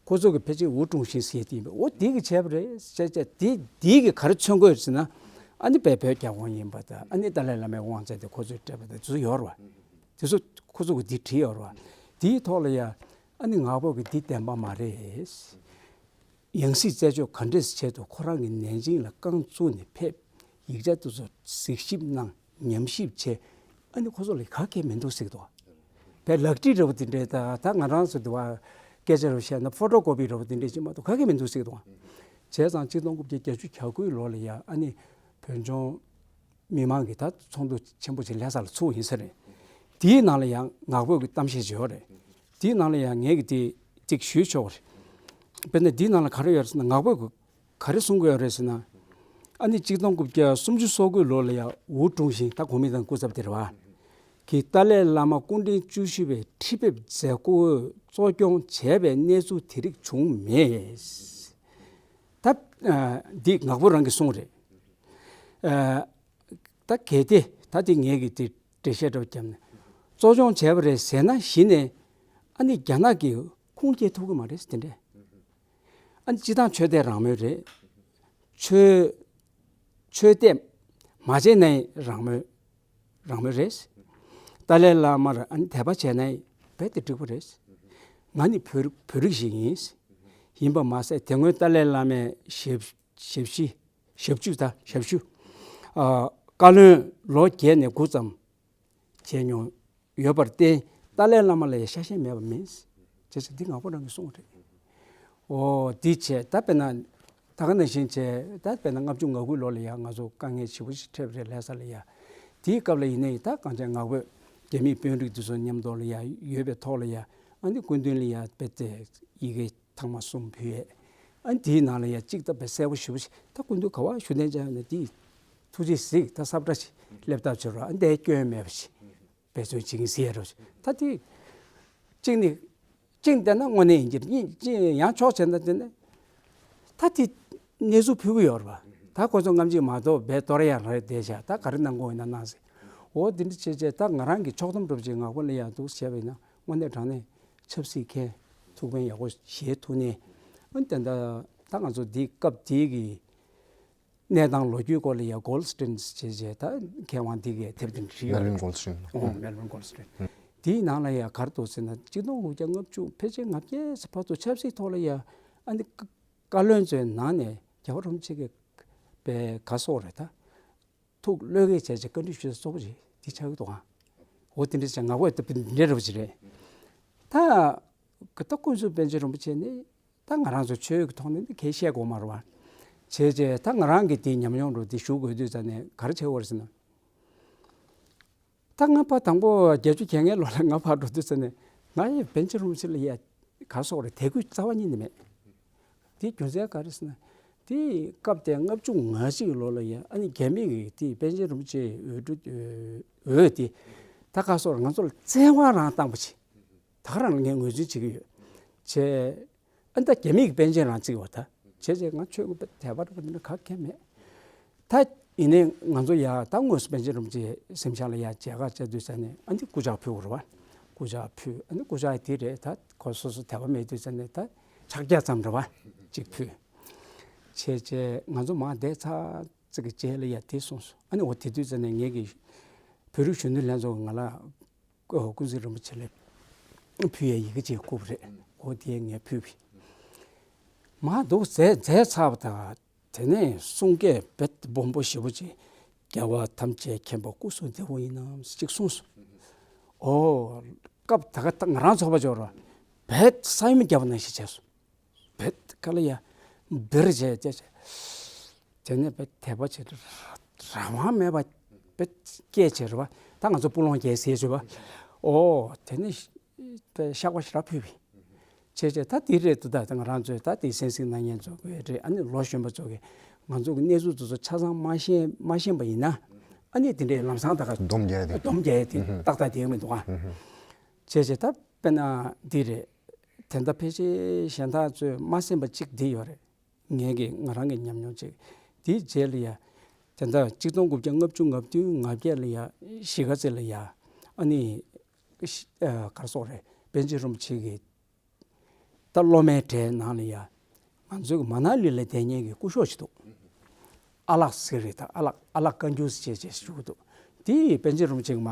ཁོ་ཚོ་གི་ཕལ་ཆེར་ཝུ་ཀྲུང་ཞིན་ཟེར་དེ་ཡིན་པས། འོ་དེ་གི་བྱས་པ་རེད་ཟེར་བྱས་དེ་དེ་གི་ག་རེ་མཚོན་དགོས་ཟེར་ན། ཨ་ནི་བལ་བོད་རྒྱ་ཁོངས་ཡིན་པ་དང་། ཨ་ནི་ཏཱ་ལའི་བླ་མའི་དབང་ཆ་དེ་ཁོ་ཚོས་སྤྲད་པ་དང་དེ་ཚོ་ཡོད་རེད་པ། དེ་ཚོ་ཁོ་ཚོ་གི་དེ་བྲིས་ཡོད་རེད་པ། དེའི་ཐོག་ལ་ཡ་ཨ་ནི་ངག་དབང་གི་འདི་བདེན་པ་མ་རེད། ཡང་སྲིད་རྩད་གཅོད་ག་འདྲས་བྱས་འདུག་ཁོ་རང་གི་ནན་ཅིང་ལ་རྐང་བཙུགས་ནས་ཕེབས། ཡིག་ཆ་དེ་ཚོ་གཟིགས་ཞིབ་གནང་། ཉམས་ཞིབ་བྱས། ཨ་ནི་ཁོ་ཚོ་ལ་ག་གེ་མི་འདུག་ཟེར་གྱི་འདུག་བས་ལག་བྲིས་འདྲ་པོ་དེ་འདྲས་ད་ད་ང་རང་ཚོ་དེ་བ་སྐད་ཆ་རུ་བཤད་ན་ཕོ་ཊོ་ཀོ་པི་འདྲ་པོ་དེ་འདྲས་ཅིག་མ་གཏོགས་ག་གེ་མི་འདུག་ཟེར་གྱི་འདུག་བྱས་ཙང་གཅིག་སྟོང་དགུ་བརྒྱ་བརྒྱད་ཅུ་གྱ་དགུའི་ལོ་ལ་ཡ་ཨ་ནི་བོད་ལྗོངས་མི་མང་གི་ད་ཚོགས་འདུ་ཆེན་པོ་ཅིག་ལྷ་ས་ལ་ཚུགས་ཡིན་ས་རེད། དེའི་ནང་ལ་ཡང་ངག་དབང་གི་གཏམ་བཤད་ཅིག་ཡོད་རེད། དེའི་ནང་ལ་ཡང་ངས་ཀྱི་དེ་ཅིག་ཞུས་ཆོག་རེད། དཔེར་ན་དེའི་ནང་ལ་ག་རེ་ཡོད་རེད་ཟེར་ན། ངག་དབང་གིས་ག་རེ་གསུང་གི་ཡོད་རེད་ཟེར་ན། ཨ་ནི་གཅིག་སྟོང་དགུ་བརྒྱ་སུམ་ཅུ་སོ་དགུའི་ལོ་ལ་ཡང་ཝུ་ཀྲུང་ཞིན་ད་གོང་མའི་དང་སྐུ་ཚབ་དེ་རེད་པ། གིས་ཏཱ་ལའི་བླ་མ་སྐུ་ཕྲེང་བཅུ་བཞི་པའི་ཁྲི་ཕེབས་མཛད་སྒོ་གཙོ་སྐྱོང་བྱས་པའི་གནས་ཚུལ་དེ་རིགས་བྱུང་མེད། ད་ཨ་འདི་ངག་དབང་རང་གིས་གསུངས་རེད། ཨ་ད་གལ་ཏེ་ད་དེ་ངས་ཀྱི་དེ་འགྲེལ་བཤད་འདྲ་པོ་བརྒྱབ་ན། གཙོ་སྐྱོང་བྱས་པ་རེད་ཟེར་ན་གཞི་ནས་ཨ་ནི་རྒྱ་ནག་གིས་ཁུངས་སྐྱེལ་ཐུབ་ཀྱི་མ་རེད་ཟེར་དེ་འདྲས། ཨ་ནི་སྤྱིར་བཏང་ཆོས་དད་རང་མོས་རེད། ཆོས་ཆོས་དད་མ་བྱས་ན་རང་མོས་རང་མོས་རེད། ཏཱ་ལའི་བླ་མར་ཨ་ནི་དད་པ་བྱས་ན་རྦད་དེ་འགྲིག་པ་རེད། ང་ནི་བོད་རིགས་བོད་རིགས་ཤིག་ཡིན། ཡིན་པ་མ་ཟད་དེ་སྔོན་ཏཱ་ལའི་བླ་མའི་ཞབས་ཞབས་ཕྱི་ཞབས་ཕྱི་ད་ཞབས་ཞུ་ཨ་བཀའ་བློན་ལོ་བརྒྱད་ནས་དགུ་ཙམ་བྱས་མྱོང་ཡོད་པར་བརྟེན། ཏཱ་ལའི་བླ་མ་ལ་ཡང་ཤ་ཞེན་མེད་པ་མིན། ཅེས་འདི་ངག་དབང་རང་གིས་གསུངས་པ་རེད། འོ་འདི་བྱས་ད་དཔེར་ན་ད་ག་ནང་བཞིན་བྱས་ད་དཔེར་ན་ལྔ་བཅུ་ང་དགུའི་ལོ་ལ་ཡང་ང་ཚོ་དཀའ་ངལ་ཞེ་པོ་ཞིག་འཕྲད་པ་རེད་ལྷ་ས་ལ་ཡ། དེའི་སྐབས་ལ་ཡིན་ནའི་ད་གང་བྱས་ངག་དབང་ རྒྱ་མིའི་དཔོན་རིགས་དེ་ཚོ་མཉམ་དུ་ལ་ཡ་ཡོད་པའི་ཐོག་ལ་ཡ། ཨ་ནི་སྐུ་མདུན་ལ་ཡ་དཔེ་དེ་ཡི་གེ་ཐེངས་མ་གསུམ་ཕུལ་ཡས། ཨ་ནི་དེའི་ནང་ལ་ཡ་གཅིག་ད་དཔེ་གསལ་པོ་ཞེ་པོ་ཞིག་ད་སྐུ་མདུན་ག་བ་བཞུགས་གདན་འཇགས་ན་དེ་ཐུགས་རྗེས་གཟིགས། ད་སབ་ཁྲ་ཞིག་སླེབས་ཐབས་བྱེད་རོགས། ཨ་ནི་དེ་སྐྱོན་མེད་པ་ཞིག་འབད་བརྩོན་བྱེད་ཀྱིན་ཟེར་རོགས་ཞིག་ད་དེ་གཅིག་ནི་གཅིག་བལྟས་ན་དངོས་གནས་ཡིན་གྱི་རེད། གཉིས་གཅིག་ཡང་ཕྱོགས་བྱས་ན་དེ་ནི་ད་དེ་གནས་ཚུལ་ཕུལ་གི་ཡོད་རེད་པ། ད་ཁོ་ཚོ་རྔམ་བརྗིད་མ་གཏོགས་བས་དོར་ཡང་རེད་བསྡད་བཞག་ད་ག་རེ་གནང་དགོས་ཡིན་ན་གནང་ཟེར། འོ་དེ་འདྲ་བྱས་བྱས་ད་ང་རང་གི་ཕྱོགས་སྡོམ་སྒྲུབ་བྱེད་ངག་པ་ལ་ཡང་འདུག་བྱས་པ་ཡིན་ན་དངོས་གནས་དྲང་གནས་ཆབ་སྲིད་མཁན་ཐུགས་ཕན་ཡག་པོ་བཞེས་ཐུབ་ནས། ཨ་ནི་དེ་འདྲ་ད་ང་ཚོ་འདི་སྐབས་དེའི་གི་གནས་སྟངས་ལོ་རྒྱུས་སྐོར་ལ་ཡང་གོལ་སི་ཊིན་བྱས་བྱས་ད་མཁས་དབང་འདི་གས་དེབ་དེ་འདྲ་བྲིས་ཡོད་མེལ་ཝིན་རེད། གོལ་སི་ཊིན། ཨོ་མེལ་ཝིན་གོལ་སི་ཊིན། དེའི་ནང་ལ་ཡང་ག་རེ་འདུག་ཟེར་ན་གཅིག་སྟོང་དགུ་བརྒྱ་ལྔ་བཅུ་ཕལ་ཆེར་ལྔ་བརྒྱ་ཙམ་བར་དུ་ཆབ་སྲིད་ཐོག་ལ་ཡང་ཨ་ནི་བཀའ་བློན་ཚོའི་ནང་ནས་རྒྱལ་བ་རིན་པོ་ཆེ་གི་པའི་ག་སོགས་རེད་ད། ཐུགས་བློས་འགེལ་བྱས་བྱས་བཀའ་འདྲི་ཞུ་ས་གཙོ་བོ་རེད་འདི་ཆགས་ཀྱི་འདུག་ཨང་། འོ་དེ་འདྲ་བྱས་ངག་པ་ད་འདི་འདྲ་རེད་པ་ཅིག་རེད། ད་གི་ད་ཀུན་གསལ་པཎ་ཆེན་རིན་པོ་ཆེ་ནི་ད་ང་རང་ཚོ་ཆོས་ཀྱི་ཐོག་ནས་འདི་གས་བཤད་དགོས་མ་རེད་པ། བྱས་བྱས་ད་ང་རང་གི་དེ་ཉམས་མྱོང་རུ་དེ་ཞུ་དགོས་དུས་ཙ་ནས་ག་རེ་བྱེད་དགོས་རེད་ཟེར་ན། ད་ང་ཕ་དང་པོ་བརྒྱད་ཅུ་གྱ་ལྔའི་ལོ་ལ་ང་ཕར་འགྲོ་དུས་ཙ་ནས་ང་ཡི་པཎ་ཆེན་རིན་པོ་ཆེ་ལ་ཡ་ག་སོགས་རེད་དད་གུས་རྩ་བ་ཉིད་ནས་མེད། དེ་རྒྱུ་མཚན་ག་རེ་ཟེར་ན། དེ་སྐབས་དེ་ལྔ་བཅུ་ང་གཅིག་ལོ་ལ་ཡ་ཨ་ནི་རྒྱ་མི་གི་དེ་པཎ་ཆེན་རིན་པོ་ཆེ་འོས་སྤྲོད་འོས་དེ་ད་ག་སོགས་རེད་ང་ཚོ་ལ་བཙན་དབང་རང་བཏང་པ་ཅིག་ད་ག་རང་ལ་ངས་ངོས་འཛིན་བྱེད་ཀྱི་ཡོད། བྱས། ཨ་ནི་ད་རྒྱ་མི་གི་པཎ་ཆེན་རང་བརྩི་བ་ད། བྱས་བྱས་ང་ཆོས་ཀྱི་དད་པ་རེད་པ་འདི་ནི་ག་གེ་མེད། ད་ཡིན་ནའི་ང་ཚོ་ཡ་ད་དངོས་སུ་པཎ་ཆེན་རིན་པོ་ཆེ་གཟིམ་ཤག་ལ་ཡ་མཇལ་ཁ་བཅར་དུས་ཙ་ནས་ཨ་ནི་སྐུ་ཕྱག་ཕུལ་བ་རེད་པ། སྐུ་ཕྱག་ཕུལ་ཨ་ནི་སྐུ་ཕྱག་དེ་རེད་ད་ཁོ་སོ་སོ་དད་པ་མེད་དུས་ཙ་ནས་ད་ཕྱག་རྒྱ་ཙམ་རེད་པ་ཅིག་ཕུལ། བྱས་བྱས་ང་ཚོ་མར་བསྡད་ཚར་ཙི་གི་རྗེས་ལ་ཡ་དེ་གསུངས་སོང་ཨ་ནི་འོ་དེ་དུས་ཙ་ནས་ངེད་ཀྱི་བོད་རིགས་གཞོན་ནུ་ལྷན་ཚོགས་ཀྱི་ང་ལ། ཀུན་གཟིགས་རིན་པོ་ཆེ་ལ་ཕུལ་ཡའི་ཡི་གེ་ཅིག་བསྐུར་བ་རེད། འོ་དེ་ངས་ཕུལ་བས། མར་འདུག་མཛད་མཛད་ཚར་བ་དང་དེ་ནས་གསུང་སྐད་རྦད་སྦོམ་པོ་ཞེ་པོ་ཅིག་རྒྱལ་བ་ཐམས་ཅད་མཁྱེན་པ་སྐུ་གསུང་ཐུགས་ཡིན་ནམ་ཅིག་གསུངས་སོང་། འོ། སྐབས་ད་ག་ད་ང་རང་ཚོགས་པ་འབྱོར་བ་རྦད་ས་ཡོམ་བརྒྱབ་པ་ནང་བཞིན་བྱས་སོང་། བེད་ཀ་ལ་ཡ་འབེར་བྱས་བྱས་བྱས། དེ་ནས་བེད་དད་པ་བྱས་རང་དབང་མེད་པ་བེད་སྐད་བྱས་རེད་པ། ད་ང་ཚོ་སྤུ་ལོང་རྒྱག་ཟེར་བྱས་པ། ཨོ་དེ་ནས་བཤགས་པ་ཞེ་དྲག་ཕུལ་བས། བྱས་བྱས་ད་དེ་རེད་འདུག་ད་ང་རང་ཚོས་ད་དེ་གསན་གཟིགས་གནང་མཁན་ཚོ་གི་རེད་ཨ་ནི་ལོ་གཞོན་པ་ཚོ་གི་ང་ཚོ་གི་གནས་ཚུལ་དེ་ཚོ་ཆ་ཚང་མ་ཤེས་མ་ཤེས་པ་ཡིན་ན་ཨ་ནི་དེ་འདྲའི་ལམ་སང་ད་ག་སྡོམ་རྒྱག་ཡ་དེ་སྡོམ་རྒྱག་ཡ་དེ་ཏག་ཏག་དེ་ཡོང་མི་འདུག་ཨ། བྱས་བྱས་ད་དཔེར་ན་འདི་རེད། དེ་འདྲ་ཕལ་ཆེར་གཞན་དག་ཚོས་མ་གསན་པ་གཅིག་འདི་ཡོད་རེད། ངས་ཀྱི་ང་རང་གི་ཉམས་མྱོང་གཅིག་དེའི་རྗེས་ལ་ཡ། དེ་འདྲ་གཅིག་སྟོང་དགུ་བརྒྱ་ལྔ་བཅུ་ང་བདུན་ང་བརྒྱད་ལ་ཡ་གཞིས་ཀ་རྩེ་ལ་ཡ། ཨ་ནི། ག་རེ་ཟེར་དགོས་རེད་པཎ་ཆེན་རིན་པོ་ཆེ་གི་ད་སློབ་མའི་གྲས་ནང་ལ་ཡ། ང་ཚོའི་མ་ན་ལི་ལ་བསྡད་མཁན་གྱི་སྐུ་ཞབས་ཅིག་འདུག་ཨ་ལགས་ཟེར་རེད་ད་ཨ་ལགས་ཨ་ལགས་བཀའ་འགྱུར་ཟེར་བྱས་བྱས་ཞུ་གི་འདུག་དེ་ཡིས་པཎ་ཆེན་རིན་པོ་ཆེ་གི་མ།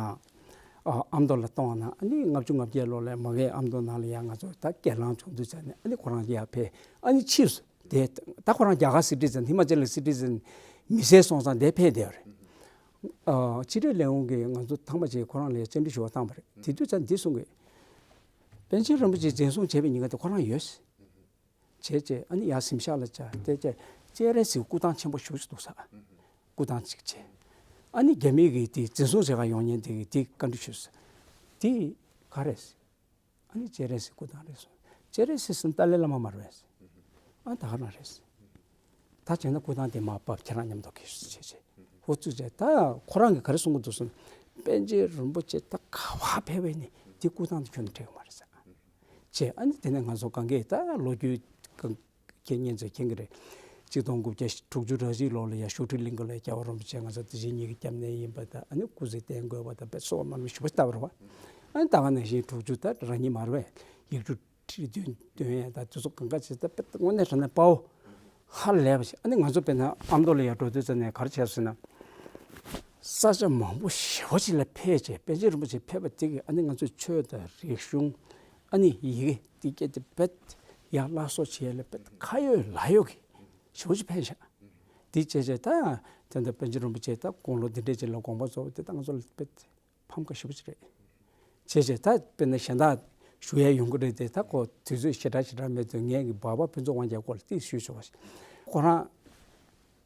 ཨ་ཨ་མདོ་ལ་གཏོང་བ་ན་ཨ་ནི་ལྔ་བཅུ་ང་བརྒྱད་ལོ་ལ་མ་གིའི་ཨ་མདོ་ནང་ལ་ཡ་ང་ཚོ་ད་སྒེར་ལངས་བྱུང་དུས་ཙ་ནས་ཨ་ནི་ཁོ་རང་ཡར་ཕེབས་ཨ་ནི་ཕྱིས་སུ་དེ་ད་ཁོ་རང་རྒྱ་གར་སི་ཊི་ཛན་ཧི་མ་ཅལ་གྱི་སི་ཊི་ཛན་མི་སེར་སོང་ཙང་དེ་ཕེབས་བསྡད་པ་རེད། ཨ་ཕྱི་དྲིལ་ལས་ཁུངས་ཀྱིས་ང་ཚོ་ཐེངས་མ་གཅིག་ཁོ་རང་ལ་ཡ་བཅར་འདྲི་ཞུ་བ་བཏང་བ་རེད་དེ་དུས་ཙ་ནས་འདི་གསུང་གི་པཎ་ཆེན་རིན་པོ་ཆེ་འཛིན་བཟུང་བྱས་པའི་ཉིན་ཀ་དེ་ཁོ་རང་ཡོད། བྱས་རྗེས་ཨ་ནི་ཡར་གཟིམ་ཤག་ལ་བཅར་ཏེ་བཅར་སྤྱན་རས་གཟིགས་སྐུ་ཐང་ཆེན་པོ་ཞེ་པོ་ཅིག་འདུག་ས། སྐུ་ཐང་ཅིག་བྱས། ཨ་ནི་རྒྱ་མི་གིས་དེ་འཛིན་བཟུང་བྱེད་གར་ཡོང་མཁན་དེ་གིས་དེ་བཀའ་འདྲི་ཞུས་ས། དེ་ག་རེད། ཨ་ནི་སྤྱན་རས་གཟིགས་སྐུ་ཐང་རེད་གསུངས། སྤྱན་རས་གཟིགས་ཟེར་ཏཱ་ལའི་བླ་མ་མ་རེད་པས། ཨ་ད་ག་རང་རེད། ད་བྱས་ན་སྐུ་ཐང་དེ་མར་ཕབ་ཁྱེད་རང་མཉམ་དུ་གས་བྱས་བྱས། ཧོ་ཚུགས་བྱས་ད་ཁོ་རང་གིས་ག་རེ་གསུང་གི་འདུག་གསུངས། པཎ་ཆེན་རིན་པོ་ཆེ་ད་ག་བ་ཕེབས་པས་ནི་དེ་སྐུ་ཐང་དེ་ཁྱོན་ནས་སྤྲད་ཡོད་མ་རེད་ཟེར། བྱས་ཨ་ནི་དེ་ནས་ང་ཚོ་གང་གས་ད་ལོ་རྒྱུས་གང་མཁྱེན་མཁན་ཚོས་མཁྱེན་གྱི་རེད། གཅིག་སྟོང་དགུ་བརྒྱ་དྲུག་ཅུ་རེ་གཅིག་ལོ་ལ་ཡ་ཤོག་དྲིལ་གླིང་ག་ལ་རྒྱལ་བ་རིན་པོ་ཆེ་ང་ཚོ་དེ་བཞིན་ཉིད་ཀྱི་སྐྱབས་གནས་ཡིན་པ་དང་ཨ་ནི་སྐུ་ཚེ་བརྟན་དགོས་པ་དང་དཔེ་གསོལ་བ་སྨོན་ལམ་ཞུ་བ་ལྟ་བུ་རེད་པ། ཨ་ནི་ད་ག་ནང་བཞིན་དྲུག་ཅུ་ད་རང་ཉིད་མ་རེད་པས་ཡིག་འབྲུ་ཁྲི་བདུན་འདོན་ཡས་དང་དེ་ཚོ་གང་ག་བྱས་ད་དཔེ་དངོས་གནས་དྲང་གནས་དཔའ་བོ་ཧ་ལས་པ་ཞིག་ཨ་ནི་ང་ཚོ་དཔེར་ན་ཨ་མདོ་ལ་ཡ་འགྲོ་དུས་ཙམ་ནས་ག་རེ་བྱས་ཟེར་ན། ས་ཆ་མང་པོ་ཞེ་པོ་ཅིག་ལ་ཕེབས་བྱས་པཎ་ཆེན་རིན་པོ་ཆེ་ཕེབས་པ་དེ་གིས་ཨ་ནི་ང་ཚོའི་ཆོས་དང་རིག་གཞུང་ཨ་ནི་ཡི་གེ་འདི་སྐད་དེ་དཔེ་ཡར་སླར་གསོ་བྱེད་ཡས་ལ་དཔེ་ཁ་ཡོད་ལག་ཡོད་ཀྱི་ཞེ་པོ་ཅིག་ཕེབས་ཤག་འདི་བྱས་བྱས་ད་དེ་འདྲ་པཎ་ཆེན་རིན་པོ་ཆེ་ད་དགུང་ལོ་འདི་འདྲས་ཅིག་ལ་དགོངས་པ་རྫོགས་པ་དེ་ད་ང་ཚོ་ལ་དཔེ་ཕམ་ཁ་ཞེ་པོ་ཅིག་རེད། བྱས་བྱས་ད་དཔེར་ན་གཞན་དག་ཞུ་ཡས་ཡོང་གི་རེད་དེ་ད་ཁོ་དུས་ཚོད་ཞེ་དྲག་ཞེ་དྲག་མེད་དུས་ངས་ཀྱི་འབའ་པ་ཕུན་ཚོགས་དབང་རྒྱལ་སྐོར་ལ་ཏིག་ཞུས་ཆོག་པ་ཞིག་ཁོ་རང་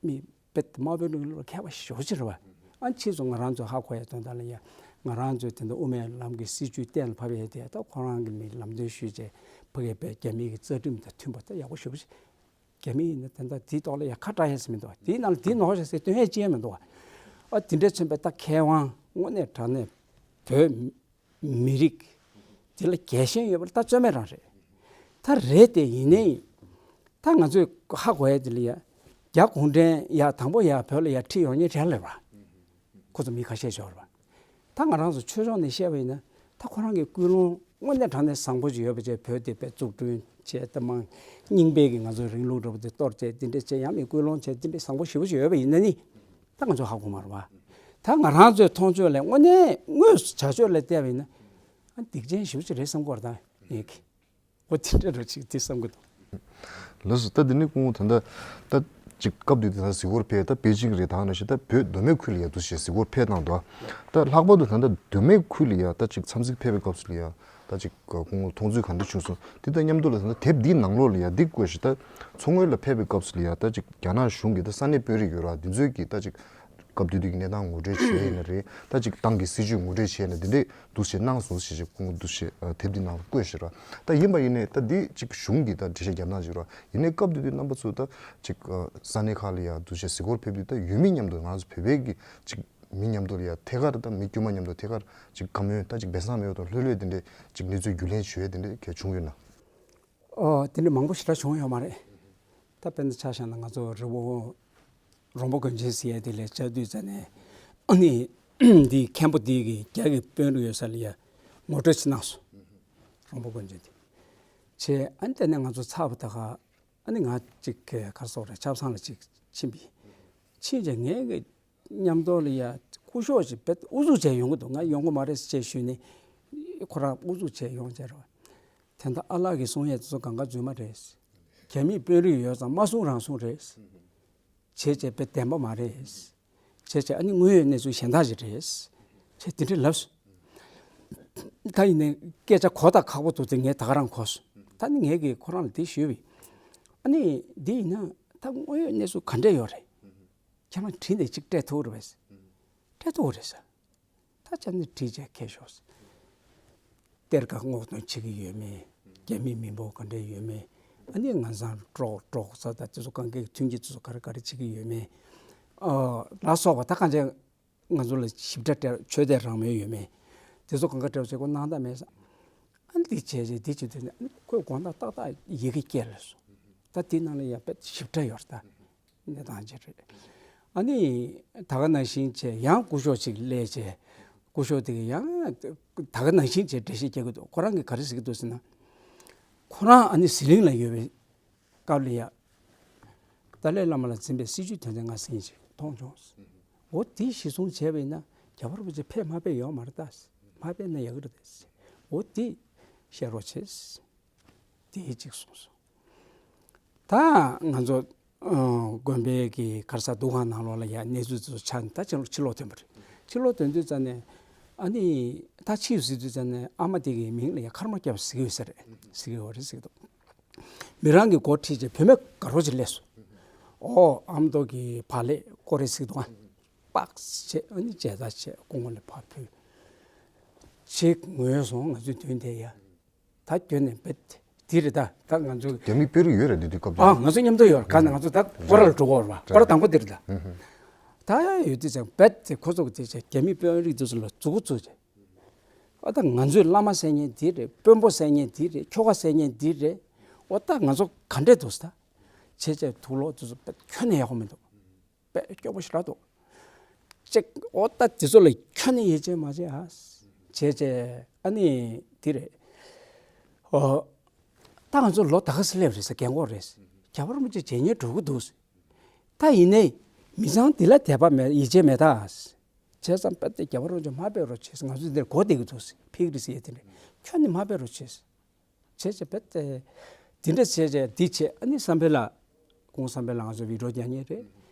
མི་དཔེ་དམར་པོའི་རིང་ལུགས་ལ་མཁས་པ་ཞེ་པོ་ཅིག་རེད་བ། ཨ་ཕྱིས་སུ་ང་རང་ཚོ་ཧ་གོ་ཡ་དོན་དག་ལ་ཡ་ ང་རང་ཚོའི་དེ་འདྲ་དབུ་མའི་ལམ་གྱི་སྲིད་བྱུས་གཏན་ལ་ཕབ་ཡས་དེ་ད་ཁོ་རང་གི་མི་ལམ་སྟོན་ཞུས་བྱས་ཕ་གིའི་པའི་རྒྱ་མི་གི་རྩ་ཁྲིམས་དང་མཐུན་པ་ད་ཡག་པོ་ཞེ་པོ་ཅིག་རྒྱ་མི་ཡིན་ན་དེ་འདྲ་དེའི་ཐོག་ལ་ཡ་ཁ་གྲག་ཡས་ཟེར་མི་འདུག་དེའི་ནང་ལ་དེའི་ནོར་ཞིག་ཟེར་སྟོན་ཡས་ཅི་ཡང་མི་འདུག་ཨ་དེ་འདྲ་མཚོན་པའི་ད་མཁས་དབང་དངོས་གནས་དྲང་གནས་བོད་མི་རིགས་དེ་ལ་རྒྱལ་ཞེན་ཡོད་པ་ལ་ད་རྩོད་མེད་རང་རེད། ད་རེད་དེ་ཡིན་ནའི་ད་ང་ཚོས་ཧ་གོ་ཡས་དེ་ལ་ཡ་རྒྱ་གུང་ཁྲན་ཡ་དང་པོ་ཡ་བོད་ལ་ཡ་ཁྲིད་ཡོང་མཁན་ག་རེ་རེད་པ། ཁོ་ཚོ་མི་ཁ་ཤས་ཤིག་རེད་པ། ད་ང་རང་ཚོ་ཆོས་ཕྱོགས་ནས་བཤད་པ་ཡིན་ན་ད་ཁོ་རང་གི་ཀུན་སློང་དངོས་གནས་དྲང་གནས་བཟང་པོ་ཅིག་ཡོད་པ་བྱས་བོད་དེ་དཔེ་འཛུགས་སྐྲུན་བྱས་ད་མང་རྙིང་པའི་གི་ང་ཚོའི་རིང་ལུགས་འདྲ་པོ་དེ་གཏོར་བྱས་དེ་འདྲ་བྱས་ཡང་མི་ཀུན་སློང་བྱས་དེ་འདྲ་བཟང་པོ་ཞེ་པོ་ཞིག་ཡོད་པ་ཡིན་ན་ནི་ད་ང་ཚོ་ཧ་གོ་མ་རེད་པ། ད་ང་རང་ཚོའི་མཐོང་ཆོས་ལས་དངོས་གནས་དངོས་སུ་བྱ་སྤྱོད་ལ་བལྟས་པ་ཡིན་ན་ཨ་སྡིག་ཅན་ཞེ་པོ་ཅིག་རེད་བསམ་གི་ཡོད་རེད་ད་ངས་གི་འོ་དེ་འདྲ་རོ་ཅིག་དེ་བསམ་གི་འདུག་ལགས་སོ། ད་འདི་ནི་སྐུ་ངོ་ད་ལྟ་ད་ཅིག་སྐབས་དེ་དུས་ད་གཟིགས་སྐོར་ཕེབས་ད་པེ་ཅིང་རེད་ད་ནང་བཞིན་ད་བོད་མདོ་སྨད་ཁུལ་ལ་ཡ་འདུག་སེ་གཟིགས་སྐོར་ཕེབས་གནང་འདུག་ད་ལྷག་པར་དུ་ད་ལྟ་མདོ་སྨད་ཁུལ་ལ་ཡ་ད་ཅིག་འཚམས་གཟིགས་ཕེབས་པའི་སྐབས་སུ་ལ་ཡ་ད་ཅིག་སྐུ་ངོ་མཐོང་ཚུལ་ག་འདྲ་བྱུང་སོང་། དེ་དང་མཉམ་དུ་ལ་ད་ལྟ་དེབ་འདིའི་ནང་ལོགས་ལ་ཡ་འདི་བཀོད་ཞིག་ད་མཚོ་སྔོན་ལ་ཕེབས་པའི་སྐབས་སུ་ལ་ཡ་ད་ཅིག་རྒྱ་ནག་གཞུང་གི་ད་ས་གནས་དཔོན་རིགས་ཡོད་ར་འདི་ཚོས་ཀྱི་ད་ཅིག་སྐབས་དེ་དུས་ཀྱི་གནས་སྟངས་ངོ་སྤྲོད་བྱས་ཡིན་ན་རེད། ད་ཅིག་ཏང་གི་སྲིད་བྱུས་ངོ་སྤྲོད་བྱས་ན་འདི་འདྲས་འདུག་སེ་གནང་སོང་ཞེས་ཞེས་སྐུ་ངོ་འདུག་སེ་དེབ་འདི་ནང་བཀོད་ཞེས་ར། ད་ཡིན་པ་ཡིན་ནའི་ད་འདི་ཅིག་གཞུང་གི་ད་འགྲེལ་བཤད་རྒྱབ་སྟངས་ཅིག་ར། ཡིན་ནའི་སྐབས་དེ་དུས་རྣམ་པ་ཚོ་ད་ཅིག་ས་གནས་ཁག་ལ་ཡ་འདུག་སེ་གཟིགས་སྐོར་ཕེབས་དུས་ད་ཡུལ་མི་མཉམ་དུ་ང་ཚོ་བོད་པའི་གི་ཅིག་མི་མཉམ་དུ་ལ་ཡ་ཐད་ཀར་ད་མི་དཀྱུས་མ་མཉམ་དུ་ཐད་ཀར་ཅིག་བཀའ་མོལ་ད་ཅིག་སྦས་གསང་མེད་པ་དང་ལྷོད་ལྷོད་དེ་འདྲས་ཅིག་གནས་ཚུལ་རྒྱུས་ལེན་བྱུང་ཡས་དེ་འདྲས་གལ་བྱུང་ཡོད་ན། ཨོ་དེ་འདྲ་མང་པོ་ཞེ་དྲག་བྱུང་ཡོད་མ་རེད། ད་དཔེར་ན་ཆ་བཞག་ན་ང་ཚོ་རི་བོ་རོང་པོ་དགོན་ཆེན་ཟེར་ཡས་དེ་ལ་བཅར་དུས་ཙ་ནས་ཨ་ནི་འདི་མཁན་པོ་འདི་གི་རྒྱ་གི་དཔོན་རིགས་ཡོད་ས་ལ་ཡ་ངོ་སྤྲོད་ཅིག་གནང་སོང་། རོང་པོ་དགོན་ཆེན་དེ་བྱས་ཨ་ནི་དེ་ནས་ང་ཚོ་ཚར་བ་ད་ག་ཨ་ནི་ང་ཅིག་ག་རེ་ཟེར་དགོས་རེད་ཆབ་གསང་ལ་ཅིག་ཕྱིན་པ་ཡིན། ཕྱིན་བྱས་ངས་གི་མཉམ་དུ་ལ་ཡ་སྐུ་ཞབས་ཅིག་དཔེ་ཨུ་ཚུགས་བྱས་ཡོང་གི་འདུག་ང་ཡོང་གི་མ་རེད་ཅེས་ཞུས་ནས་ཁོ་རང་ཨུ་ཚུགས་བྱས་ཡོང་བྱས་རེད་བ། དེ་འདྲ་ཨ་ལགས་ཀྱིས་གསུང་ཡས་དེ་ཚོ་གང་ག་རྫུན་མ་རེད། རྒྱ་མིའི་དཔོན་རིགས་ཡོད་ཙང་མ་གསུང་རང་གསུང་རེད། བྱས་བྱས་དཔེ་བདེན་པ་མ་རེད། བྱས་བྱས་ཨ་ནི་དངོས་ཡོད་གནས་ཚུལ་གཞན་དག་ཅིག་རེད། བྱས་དེ་འདྲ་ལབ་སོང་། ད་ཡིན་ནའི་སྐད་ཆ་གོ་ད་ཁག་པོ་འདུག་དེ་ངས་ད་ག་རང་གོ་སོང་། ད་ནི་ངས་ཀྱིས་ཁོ་རང་ལ་དེ་ཞུས་པས། ཨ་ནི་འདི་ཡིན་ན་ད་དངོས་ཡོད་གནས་ཚུལ་ག་འདྲས་ཡོད་རེད། ཁྱེད་རང་བྲིས་ནས་ཅིག་སྤྲད་ཐུབ་རེད་པས། སྤྲད་ཐུབ་རེད་ཟེར། ད་ཅང་ནི་བྲིས་བྱས་ཁྱེར་ཤོག་ཟེར། གཏེར་ཁ་སྔོག་འདོན་བྱེད་ཀྱི་ཡོད་མེད། རྒྱ་མིའི་མི་འབོར་ག་འདྲས་ཡོད་མེད། ཨ་ནི་ང་ཚང་འབྲོག་འབྲོག་ས་དང་དེ་ཚོ་གང་གའི་མཐུན་རྐྱེན་དེ་ཚོ་ག་རེ་ག་རེ་བྱེད་ཀྱི་ཡོད་མེད། ཨ་ལ་སོགས་པ་ད་གང་ཅི་ང་ཚོ་ལ་ཞིབ་ཕྲ་སྤྲད་ཆོས་དད་རང་མོས་ཡོད་མེད། དེ་ཚོ་གང་ག་སྤྲད་བྱེད་དགོས་གནང་དག་མེད་ས། ཨ་ནི་འདི་བྱས་རྗེས་འདི་བྱེད་དུས་ནས་ཨ་ནི་ཁོས་དགོངས་དག་ཏག་ཏག་ཡི་གེ་སྐྱེལ་ལ་སོང་། ད་དེའི་ནང་ལ་ཡང་དཔེ་ཞིབ་ཕྲ་ཡོད་རེད་ད། གནས་སྟངས་ཅིག་རེད། ཨ་ནི་ད་ག་ནང་བཞིན་བྱས་ཡང་སྐུ་ཞབས་ཅིག་སླེབས་བྱས་སྐུ་ཞབས་དེ་གིས་ཡང་ད་ག་ནང་བཞིན་བྱས་འགྲེལ་བཤད་རྒྱག་གི་འདུག་ཁོ་རང་གིས་ག་རེ་ཟེར་གྱི་འདུག་ཟེར་ན། ཁོ་རང་ཨ་ནི་ཟི་ལིང་ལ་ཡོད་པའི་སྐབས་ལ་ཡ། ཏཱ་ལའི་བླ་མ་ལ་འཛིན་པའི་སྲིད་བྱུས་དོན་ཚན་ལྔ་ཟིན་ཅིག་མཐོང་བྱུང་། འོ་དེ་གཞི་བཟུང་བྱས་པ་ཡིན་ན་རྒྱལ་བ་རིན་པོ་ཆེ་ཕེབས་མ་ཕེབས་ཡོད་མ་རེད་ད། མ་ཕེབས་ན་ཡག་གི་རེད་ད། འོ་དེ་བཤད་རོགས་བྱས། དེ་གཅིག་གསུངས་སོང་། ད་ང་ཚོ་ཨ་དགོན་པའི་གི་ག་རེ་ཟེར་འདུ་ཁང་ནང་ལོགས་ལ་ཡ་གནས་ཚུལ་དེ་ཚོ་ཆགས་ནས་ད་ཕྱི་ལོགས་ཕྱི་ལོགས་ཐོན་པ་རེད། ཕྱི་ལོགས་ཐོན་དུས་ཙ་ནས་ཨ་ནི་ད་ཕྱི་ཡོད་ཟེར་དུས་ཙ་ནས་ཨ་མ་དེ་གི་མིང་ལ་ཡ་ཁར་མ་སྐྱབས་ཟེར་གི་ཡོད་ས་རེད། ཟེར་གི་ཡོད་རེད་ཟེར་གི་འདུག་མི་རང་གི་མགོ་ཁྲིད་བྱས་བུད་མེད་དགའ་རོགས་ཅིག་སླེབས་སོང་། ཨོ་ཨ་མདོ་གི་བག་ལེབ་ཀོ་རེ་ཟེར་གི་འདུག་ཨ། པགས་བྱས་ཨ་ནི་མཇལ་དར་བྱས་སྐུ་ངོ་ལ་ཕར་ཕུལ། ཅིག་ངུས་སོང་ང་ཚོའི་མདུན་དེ་ཡ། ད་ཁྱོན་ནས་བེད། འདི་རེད་ད་ད་ང་ཚོ། རྒྱ་མི་དཔོན་རིགས་ཡོད་རེད་འདི་དུས་སྐབས་ཨ་དེ། ང་ཚོ་མཉམ་དུ་ཡོད་རེད་ག་ནས་ང་ཚོ་ད་སྐོར་ར་ལ་འགྲོ་གི་ཡོད་རེད་པ་སྐོར་ར་དང་པོ་འདི་རེད་ད། ད་ཡོད་དུས་ཙང་བེད་དེ་ཁོ་ཚོ་གི་དེ་ཚེ་རྒྱ་མི་དཔོན་རིགས་དེ་ཚོ་ལ་མཛུབ་གུ་བཙུགས་བྱས། ཨ་ད་ང་ཚོས་བླ་མ་ཟེར་མཁན་འདི་རེད། དཔོན་པོ་ཟེར་མཁན་འདི་རེད། ཁྱོ་ག་ཟེར་མཁན་འདི་རེད། འོ་ད་ང་ཚོ་ག་འདྲས་འདུག་ཟེར་ད། བྱས་བྱས་དུག་ལོག་དེ་ཚོ་བེད་ཁྱོན་ནས་ཡག་པོ་མི་འདུག་དཔེ་སྐྱོ་པོ་ཞེ་དྲག་འདུག་ཅིག་ཨོ་ད་དེ་ཚོ་ལ་ཁྱོན་ནས་ཡིད་ཆེས་མ་བྱེད་ཨ། བྱས་བྱས་ཨ་ནི་དེ་རེད། ཨོ། ད་ང་ཚོ་ལོ་ད་ག་ཚོད་སླེབས་རེད་ཟེར་རྒན་གོག་རེད། རྒྱལ་བ་རིན་པོ་ཆེ་མཇལ་སྙིང་འདོད་ཀྱི་འདུག་ད་ཡིན་ནའི་མི་ཚང་འདི་ལ་དད་པ་མེད་ཡིད་ཆེས་མེད་ད། བྱས་ཙང་དཔེ་དེ་རྒྱལ་བ་རིན་པོ་ཆེ་མ་ཕེབས་རོགས་བྱེད་ཟེར་ང་ཚོ་འདིར་སྒོ་བསྡད་ཀྱི་འདུག་ཟེར་ཕེབས་ཀྱི་རེད་ཟེར་ཡས་དེ་འདྲ་ཁྱོན་ནས་མ་ཕེབས་རོགས་བྱེད་ཟེར། བྱས་བྱས་བེད་དེ། དེ་འདྲ་བྱས་བྱས་འདི་བྱས་ཨ་ནི་བསམ་འཕེལ་ལགས། ཁོང་བསམ་འཕེལ་ལགས་ང་ཚོ་བི་ཌི་ཡོ་རྒྱག་མཁན་རེད།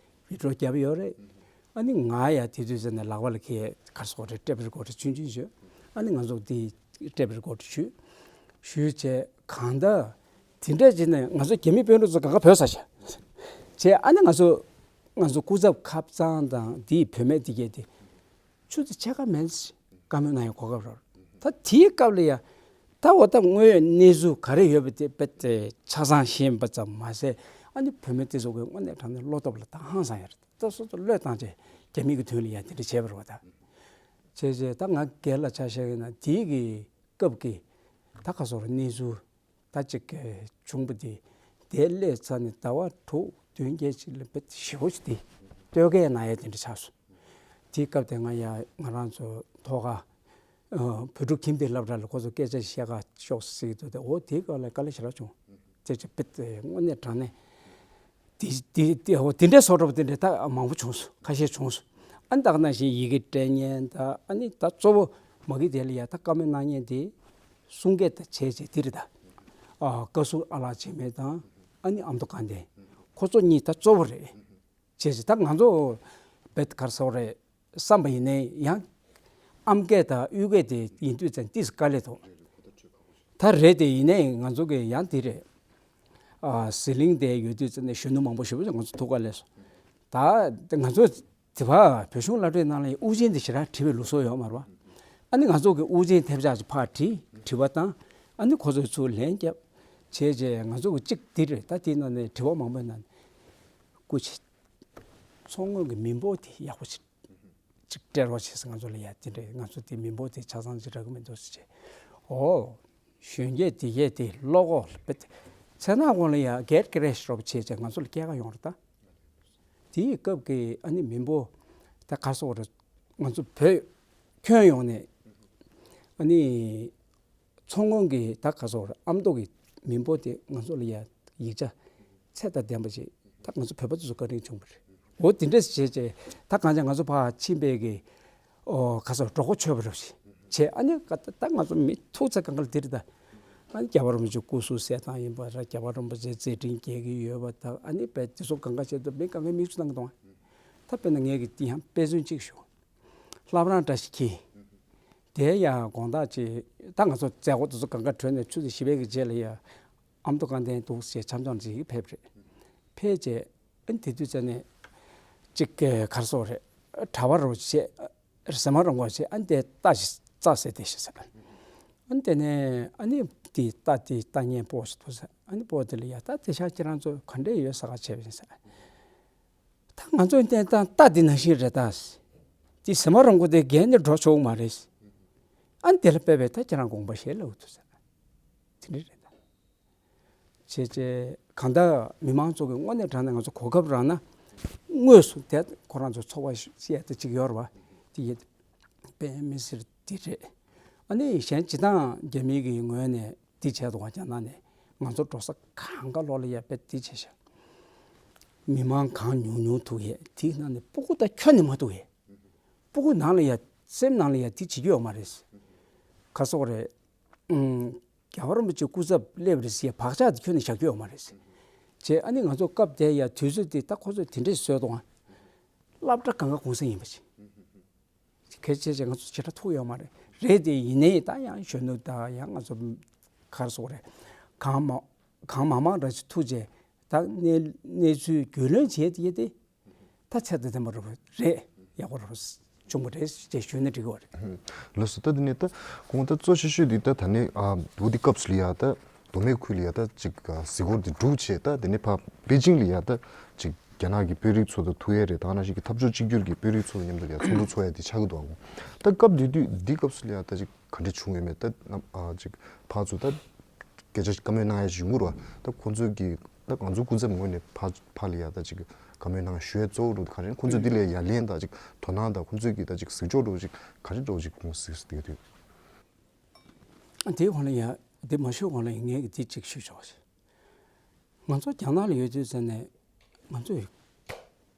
བི་ཌི་ཡོ་རྒྱབ་ཡོད་རེད། ཨ་ནི་ང་ཡ་དེ་དུས་ཚོད་ནས་ལག་པ་ལ་ཁེལ་གར་སོགས་རེད་ཊེབ་རི་ཀོ་ཌར་ཆུང་ཆུང་ཞིག་ཨ་ནི་ང་ཚོ་དེ་ཊེབ་རི་ཀོ་ཌར་ཞུས། ཞུས་བྱས་གང་ལྟར་དེ་འདྲ་བྱས་ནས་ང་ཚོ་རྒྱ་མི་དཔོན་རིགས་ཚོ་གང་ག་བོད་ས་ཆ། བྱས་ཨ་ནི་ང་ཚོ་ང་ཚོ་སྐུ་ཚབ་ཁབ་ཚང་དང་དེའི་བུད་མེད་དེ་གས་དེ་ཆུ་ཚོད་ཕྱེད་ཀ་མེད། བཀའ་མོལ་གནང་ཡའི་གོ་སྐབས་རག་ད་དེའི་སྐབས་ལ་ཡ། ད་འོ་ད་དངོས་ཡོད་གནས་ཚུལ་ག་རེ་ཡོད་པ་དེ་རྦད་དེ་ཆ་ཚང་ཤེས་པ་ཙམ་མ་ཟད། ཨ་ནི་བོད་མི་དེ་ཚོ་གི་དངོས་གནས་དྲང་གནས་བློ་སྟོབས་ལ་ད་ཧང་སང་ཡོད་རེད། ད་སོ་སོ་བློས་བཏང་བྱས་རྒྱ་མི་གི་དོན་ལ་ཡ་དེ་འདྲ་བྱས་པ་རེད་བ་ད། བྱས་བྱས་ད་ང་སྒེར་ལ་ཆ་བཞག་ཡིན་ན་དེའི་གི་སྐབས་ཀྱི་ད་ག་སོགས་རེད་གནས་ཚུལ། ད་ཅིག་གི་བྱུང་བ་དེ་དེ་སླེབས་ཚར་ནས་ཟླ་བ་དྲུག་བདུན་བརྒྱད་ཅིག་ལ་དཔེ་ཞེ་པོ་ཅིག་དེ་སྟོད་སྐད་ན་ཡ་དེ་འདྲ་ཆགས་སོང་། དེའི་སྐབས་དེ་ང་ཡ་ང་རང་ཚོ་ཐོག་ཁ་བོད་ཕྲུག་ཁྱིམ་སྡེ་སློབ་གྲྭ་ལ་ཁོ་ཚོ་སྐད་ཆ་བཤད་ག་ཤོག་ཟེར་གྱི་འདུག་དེ་འོ་དེའི་སྐབས་ལ་དཀའ་ལས་ཞེ་དྲག་བྱུང་། དེ་ཅིག་དཔེ་དངོས་གནས་དྲང་གནས་དེ་དེ་དེ་འོ་དེ་འདྲའི་བཟོ་འདྲ་པོ་དེ་འདྲ་ད་མང་པོ་བྱུང་སོང་། ཁ་ཤས་བྱུང་སོང་། ཨ་ནི་ད་ག་ནང་བཞིན་ཡི་གེ་སྤྲད་མཁན་ད་ཨ་ནི་ད་གཙོ་བོ་མ་གི་དེ་ལ་ཡ་ད་བཀའ་མོལ་གནང་མཁན་དེ། གསུང་སྐད་དང་བྱས་རྗེས་དེ་རེད་ད། ཨ་བཀའ་ཟུར་ཨ་ལགས་འཆི་མེད་དང་ཨ་ནི་ཨ་མདོ་དགའ་ལྡན། ཁོ་ཚོ་གཉིས་ད་གཙོ་བོ་རེད། བྱས་རྗེས་ད་ང་ཚོ་བེད་གར་སོགས་རེད་བསམ་པ་ཡིན་ནའི་ཡང་ཨམ་སྐད་དང་དབུས་སྐད་དེ་ཡིན་དུས་ཙང་ཏིས་དཀའ་ལས་ཐོག་ད་རེད་དེ་ཡིན་ནའི་ང་ཚོ་གི་ཡང་དེ་རེད། ཨ་ཟི་ལིང་དེ་ཡོད་དུས་ཙང་ནས་གཞོན་ནུ་མང་པོ་ཞེ་པོ་ཅིག་ང་ཚོ་ཐུག་ག་སླེབས་སོང་། ད་ང་ཚོ་དེ་བ་བོད་གཞུང་བླ་སྤྲུལ་ནང་ལ་དབུ་ཅན་དེ་ཞེ་དྲག་བྲིས་པའི་ལུགས་སྲོལ་ཡོད་མ་རེད་བ། ཨ་ནི་ང་ཚོ་གི་དབུ་ཅན་ཐེབས་ཆག་ཅིག་ཕར་བྲིས་བྲིས་པ་དང་། ཨ་ནི་ཁོ་ཚོས་ཚུར་ལན་བརྒྱབ། བྱས་རྗེས་ང་ཚོ་གི་གཅིག་འདི་རེད་ད། དེའི་ནང་ནས་དྲི་བ་མང་པོའི་ནང་ནས་སྐུ་མཁྱེན། མཚོ་སྔོན་གྱི་མི་འབོར་དེ་ཡག་པོ་ཅིག་ཅིག་སྤྲད་རོགས་བྱས་ཟེར། ང་ཚོ་ལ་ཡ་དེ་འདྲས་ང་ཚོ་དེ་མི་འབོར་དེ་ཆ་ཚང་ཅིག་རག་གི་མི་འདུག་ཟེར་བྱས། འོ། གཞོན་སྐྱེས་དེ་གས་དེ་བློ་ཁོག་ལ་དཔེ་དེ་ཚེ་ནག་གོང་ལ་ཡ་གེད་ཀེ་རེ་ཤི་རོབ་བྱས་བྱས་ང་ཚོ་ལ་སྐྱེལ་ག་ཡོང་རེད་ད། དེའི་སྐབས་ཀྱི་ཨ་ནི་མི་འབོར་ད་ག་སོགས་རེད། ང་ཚོ་བོད་ཁྱོན་ཡོངས་ནས་ཨ་ནི་མཚོ་སྔོན་གྱི་ད་ག་སོགས་རེད། ཨ་མདོ་གི་མི་འབོར་དེ་ང་ཚོ་ལ་ཡ་ཡིག་ཆ་ཚད་དང་ལྡན་པ་ཞིག་ད་ང་ཚོ་བོད་པ་ཚོ་བཀའ་དྲིན་བྱུང་བ་རེད། འོ་དེ་འདྲས་བྱས་བྱས་ད་གང་ཅི་ང་ཚོ་ཕར་ཕྱིན་པའི་གི་ཨོ་ག་སོགས་གྲོགས་པོ་ཆོད་པ་རེད་བྱས། ཨ་ནི་ད་ང་ཚོ་མི་ཐུག་ཚེ་གང་ག་ལ་དེ་རེད་ད། ཨ་ནི་རྒྱལ་བ་རིན་པོ་ཆེ་སྐུ་གཟུགས་གསལ་ཐང་ཡིན་པ་ར། རྒྱལ་བ་རིན་པོ་ཆེ་མཛད་འཕྲིན་རྒྱས་ཀྱི་ཡོད་པ་དང་། ཨ་ནི་བས་དེ་ཚོ་གང་ག་བྱེད་དུ་མི་གང་གའི་མིག་ཆུ་བཏང་གི་འདུག་ད་དཔེར་ན་ངས་ཀྱི་དེ་ཡང་དཔེ་མཚོན་གཅིག་ཞུ། བླ་བྲང་བཀྲ་ཤིས་འཁྱིལ། དེ་ཡང་དགོང་དག་ཅིག་ད་ང་ཚོ་མཛད་སྒོ་དེ་ཚོ་གང་ག་གྲོལ་ནས་ཆུ་ཚོད་བཞི་པའི་གི་རྗེས་ལ་ཡ་ཨ་མདོ་དགའ་ལྡན་འདུག་ཟེར་འཆམ་འཆམ་ཅིག་ཕེབས་རེད། ཕེབས་རྗེས་ཨ་ནི་དེ་དུས་ཙ་ནས་ཅིག་ག་རེ་ཟེར་དགོས་རེད། གྲྭ་པ་རོ་བྱས་ཟ་མ་རོང་གོ་བྱས། ཨ་ནི་དེ་རྟ་ཞིག་བཙལ་ཟེར་དེ་ཞིག་ཟེར། ཨ་ནི་དེ་ནས་ཨ་ནི་དེ་རྟ་དེ་ལྟ་མཁན་པོ་ཞིག་འདུག་ཟེར། ཨ་ནི་པོ་དེ་ལ་ཡ་ད་དེ་ཤག་ཁྱེད་རང་ཚོ་ག་འདྲས་ཡོད་ས་ག་བྱས་པ་ཡིན་ཟེར། ད་ང་ཚོའི་བསྟན་སྟངས་རྟ་འདི་ནང་བཞིན་རེད་ད། འདི་ཟ་མ་རོང་གོ་དེ་རྒན་ནས་འགྲོ་ཆོག་མ་རེད། ཨ་ནི་དེ་ལ་དཔེ་བས་ད་ཁྱེད་རང་དགོངས་པ་བཞེས་ལབ་འདུག་ཟེར། དེ་འདྲས་རེད་ད། བྱས་བྱས་གང་ལྟར་མི་མང་ཚོ་གི་དངོས་གནས་དྲང་གནས་ང་ཚོ་གོ་སྐབས་རག་ན་དངོས་སུ་དེ་ཁོ་རང་ཚོ་འཚོ་བ་བཤད་དེ་ཅིག་ཡོད་རེད་བ། དེ་ཡེ་དཔེ་མི་སྲིད་དེ་རེད། ཨ་ནི་གཞན་སྤྱི་བཏང་རྒྱ་མི་གི་ངོས་ནས་དེ་བྱས་འདུག་བ། རྒྱ་ནག་ནས་ང་ཚོ་འགྲོ་ས་གང་ག་ལོག་ལ་ཡ་དཔེ་དེ་བྱས་ཤག་མི་མང་གང་ཉུང་ཉུང་ཐུག་ཡས་དེའི་ནང་ནས་སྤུ་གུ་ད་ཁྱོན་ནས་མ་ཐུག་ཡས། སྤུ་གུ་ནང་ལ་ཡ་སེམས་ནང་ལ་ཡ་དེ་བྱེད་རྒྱུ་ཡོད་མ་རེད། ག་རེ་ཟེར་དགོས་རེད། ཨུམ། རྒྱལ་བ་རིན་པོ་ཆེ་སྐུ་ཚབ་སླེབས་རེད་ཟེར་བག་ཆགས་དེ་ཁྱོན་ནས་བཞག་རྒྱུ་ཡོད་མ་རེད། བྱས་ཨ་ནི་ང་ཚོ་སྐབས་དེ་ཡ་དུས་ཚོད་དེ་ད་ཁོ་ཚོས་དེ་འདྲས་བཟོས་འདུག་ཨ། སློབ་གྲྭ་གང་ག་གུང་སེང་ཡིན་པ་ཞིག་གལ་ཆེ་ཆེ་ང་ཚོ་ཞེ་དྲག་ཐུག་ཡོད་མ་རེད། རེད་དེ་ཡིན་ནའི་ད་ཡང་གཞོན་ནུ་དང་ཡང་ང་ཚོ་ག་རེ་ཟེར་དགོས་རེད། གང་མང་གང་མང་མང་རེ་ཞིག་ཐུག་རྗེས་ད་གནས་གནས་ཚུལ་རྒྱུས་ལོན་བྱས་དེ་ཡ་དེ། ད་ཚད་དང་ལྡན་པ་རེད། ཡག་པོ་རེད། བྱུང་བ་རེད་ཅེས་ཞུས་ན་འགྲིག་གི་རེད། ལགས་སོ། ད་དེ་ནས་ད་གོང་ད་གཙོ་ཆེ་ཤོས་འདི་ད་ད་ནས་ཨ་འོ་འདི་སྐབས་སུ་ལ་ཡ་ད་མདོ་སྨད་ཁུལ་ལ་ཡ་ད་ཅིག་གཟིགས་སྐོར་འདི་སྒྲུབ་བྱས། ད་དེ་ནས་ཕར་པེ་ཅིང་ལ་ཡ་ད་ཅིག་རྒྱ་ནག་གི་དཔོན་རིགས་ཚོ་དང་ཐུག་ཡ་རེད། ད་ནང་བཞིན་གྱི་འཐབ་ཕྱོགས་གཅིག་གྱུར་གྱི་དཔོན་རིགས་ཚོ་དང་མཉམ་དུ་ཡ་ཚོགས་འདུ་ཚོགས་ཡ་དེ་ཆགས་ཀྱི་འདུག་ཨ། ད་སྐབས་དེ་དུས་འདི་སྐབས་སུ་ལ་ཡ་ད་ཅིག་ག་འདྲ་བྱུང་ཡོད་མེད། ད་ནམ་ཨ་ཅིག་ཕར་ཚུར་ད་སྐད་ཆ་བཀའ་མོལ་གནང་ཡ་ཞིག་ཡོང་གི་རེད་བ། ད་ཁོང་ཚོས་ཀྱི་ད་ང་ཚོ་སྐུ་ཚབ་ངོས་ནས་ཕར་ཕར་ལ་ཡ་ད་ཅིག་བཀའ་མོལ་གནང་ཞུ་ཡ་གཙོ་བོ་འདྲ་བོ་ག་རེ་ཡིན། ཁོང་ཚོས་འདི་ལ་ཡ་ལན་དང་ཅིག་དོ་སྣང་དང་ཁོང་ཚོས་ཀྱི་ད་ཅིག་གཟིགས་ཕྱོགས་འདྲ་བོ་ཅིག་ག་རེ་འདྲ་བོ་ཅིག་ཁོང་གཟིགས་བསྡད་ཡོད། དེའི་གོང་ལ་ཡ་དེ་མ་ཞུས་གོང་ལ་ངས་ཀྱི་དེ་ཅིག་ཞུས་ཆོག་ང་ཚོ་རྒྱ་ནག་ལ་ཡོད་དུས་ཙམ་ནས་ང་ཚོས་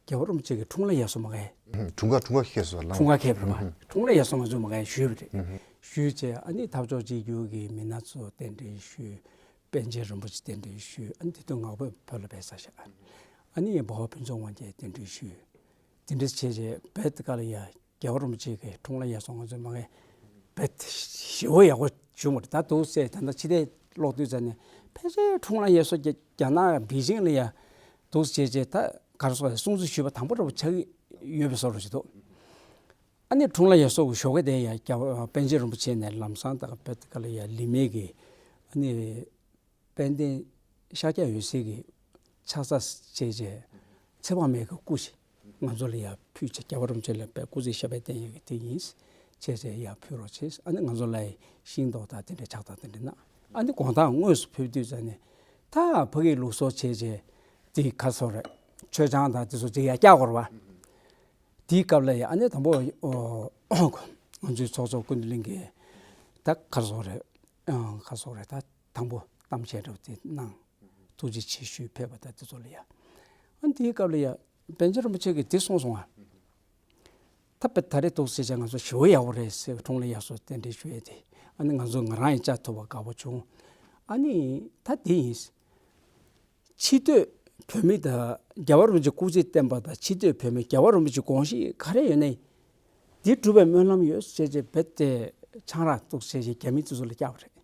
རྒྱལ་བ་རིན་པོ་ཆེ་གི་འཁྲུངས་ལྷ་ཡར་སོང་མ་གས། འཁྲུངས་སྐར་འཁྲུངས་སྐར་ཁེལ་སོང་ལ། འཁྲུངས་སྐར་ཁེལ་བ་རེད་པ། འཁྲུངས་ལྷ་ཡར་སོང་ང་ཚོས་མ་གས་ཞུས་པ་རེད། ཞུས་བྱས་ཨ་ནི་འཐབ་ཕྱོགས་གཅིག་གྱུར་གྱི་མི་སྣ་ཚོ་གདན་འདྲེན་ཞུས། པཎ་ཆེན་རིན་པོ་ཆེ་གདན་འདྲེན་ཞུས། ཨ་ནི་དེ་དུས་ངག་དབང་བོད་ལ་ཕེབས་ཚར་ཤག་ཨ་ནི་འབའ་བ་ཕུན་ཚོགས་དབང་རྒྱལ་གདན་འདྲེན་ཞུས། དེ་འདྲ་བྱས་བྱས་བོད་དེ་ག་ལ་ཡ། རྒྱལ་བ་རིན་པོ་ཆེ་གི་འཁྲུངས་ལྷ་ཡར་སོང་ང་ཚོས་མ་གས་བེད་ཞེ་པོ་ཡག་པོ་བྱུང་བ་རེད། ད་འདུག་སེ་ད་ལྟ་ཕྱི་ལྟས་ཀློག་དུས་ཙམ་ནས་ཕལ་ཆེར་འཁྲུངས་ལྷ་ཡར་སོང་རྒྱ་རྒྱ་ནག་པེ་ཅིང་ལ་ཡ་འདུག་སེ་བྱས་བྱས་ད་ག་རེ་ཟེར་སྲུང་བརྩི་ཞུས་པ་དང་པོ་འདྲ་པོ་ཆགས་ཀྱི་ཡོད་པའི་བཟོ་འདྲ་ཞིག་འདུག་ཨ་ནི་འཁྲུངས་ལྷ་ཡ་སོགས་ཀྱི་ཞོགས་ཀས་དེ་ཡ་རྒྱལ་བ་པཎ་ཆེན་རིན་པོ་ཆེ་ནས་ལམ་སང་དང་བོད་དེ་ག་ལ་ཡ་ལི་མེ་གི་ཨ་ནི་དཔལ་ལྡན་ཤཱཀྱ་འོད་ཟེར་གྱི་ཕྱག་འཚལ་བྱས་རྗེས་ཚེ་དཔག་མེད་ཀྱི་སྐུ་ཞིག་ང་ཚོ་ལ་ཡ་ཕུལ་བྱས། རྒྱལ་བ་རིན་པོ་ཆེ་ལ་དཔེ་སྐུ་ཚེ་ཞབས་པད་བརྟན་ཡོད་ཀྱི་དེ་ཡིན་བྱས་རྗེས་ཡ་ཕུལ་རོགས་བྱས། ཨ་ནི་ང་ཚོ་ལ་ཡ་ཤིང་ཏོག་དང་དེ་འདྲའི་ཕྱག་དང་དེ་འདྲ་གནང་། ཨ་ནི་དགོང་དག་དངོས་སུ་ཕེབས་དུས་ཙ་ནས་ད་ཕ་གིའི་ལུགས་སྲོལ་བྱས་རྗེས་དེ་ག་སོགས་རེད། མཆོད་ཆང་དང་དེ་ཚོ་ཅིག་ཡ་བཀྱག་དགོས་རེད་བ། དེའི་སྐབས་ལ་ཡ་ཨ་ནི་དང་པོ་ཨོ་ང་ཚོའི་ཚོགས་གཙོ་ཀུན་བདེ་གླིང་གི་ད་ག་སོགས་རེད། ཨ་ག་སོགས་རེད། ད་དང་པོ་གཏམ་བཤད་འདྲ་བོ་དེ་གནང་། ཐུགས་རྗེ་ཆེ་ཞུས་ཕེབས་པ་དང་དེ་ཚོ་ལ་ཡ། ཨ་ནི་དེའི་སྐབས་ལ་ཡ་པཎ་ཆེན་རིན་པོ་ཆེ་གིས་དེ་གསུངས་སོང་ང་། ད་དཔེ་ད་རེས་འདུག་ཟེར་བྱས་ང་ཚོ་ཞེ་པོ་ཡག་པོ་རེད་ཟེར། འཁྲུངས་ལྷ་ཡ་སོགས་རྟེན་འབྲེལ་ཞུ་ཡས་དེ་ཨ་ནི་ང་ཚོ་ང་རང་ཡང་བཅར་ཐུབ་པ་དགའ་པོ་བྱུང་། ཨ་ནི་ད་དེ་ཡིན། ཕྱི་སྡོད་བོད་མི་དང་རྒྱལ་བ་རིན་པོ་ཆེ་སྐུ་ཚེ་བརྟན་པ་དང་ཕྱི་སྡོད་བོད་མི་རྒྱལ་བ་རིན་པོ་ཆེ་དགོངས་གཞི་ག་རེ་ཡོད་ནའི་འདི་སྒྲུབ་པའི་སྨོན་ལམ་ཡོད་ཟེར་བྱས་རྦད་དེ་ཆང་རག་འདུག་ཟེར་བྱས་རྒྱ་མི་དེ་ཚོ་ལ་བཀྱག་པ་རེད།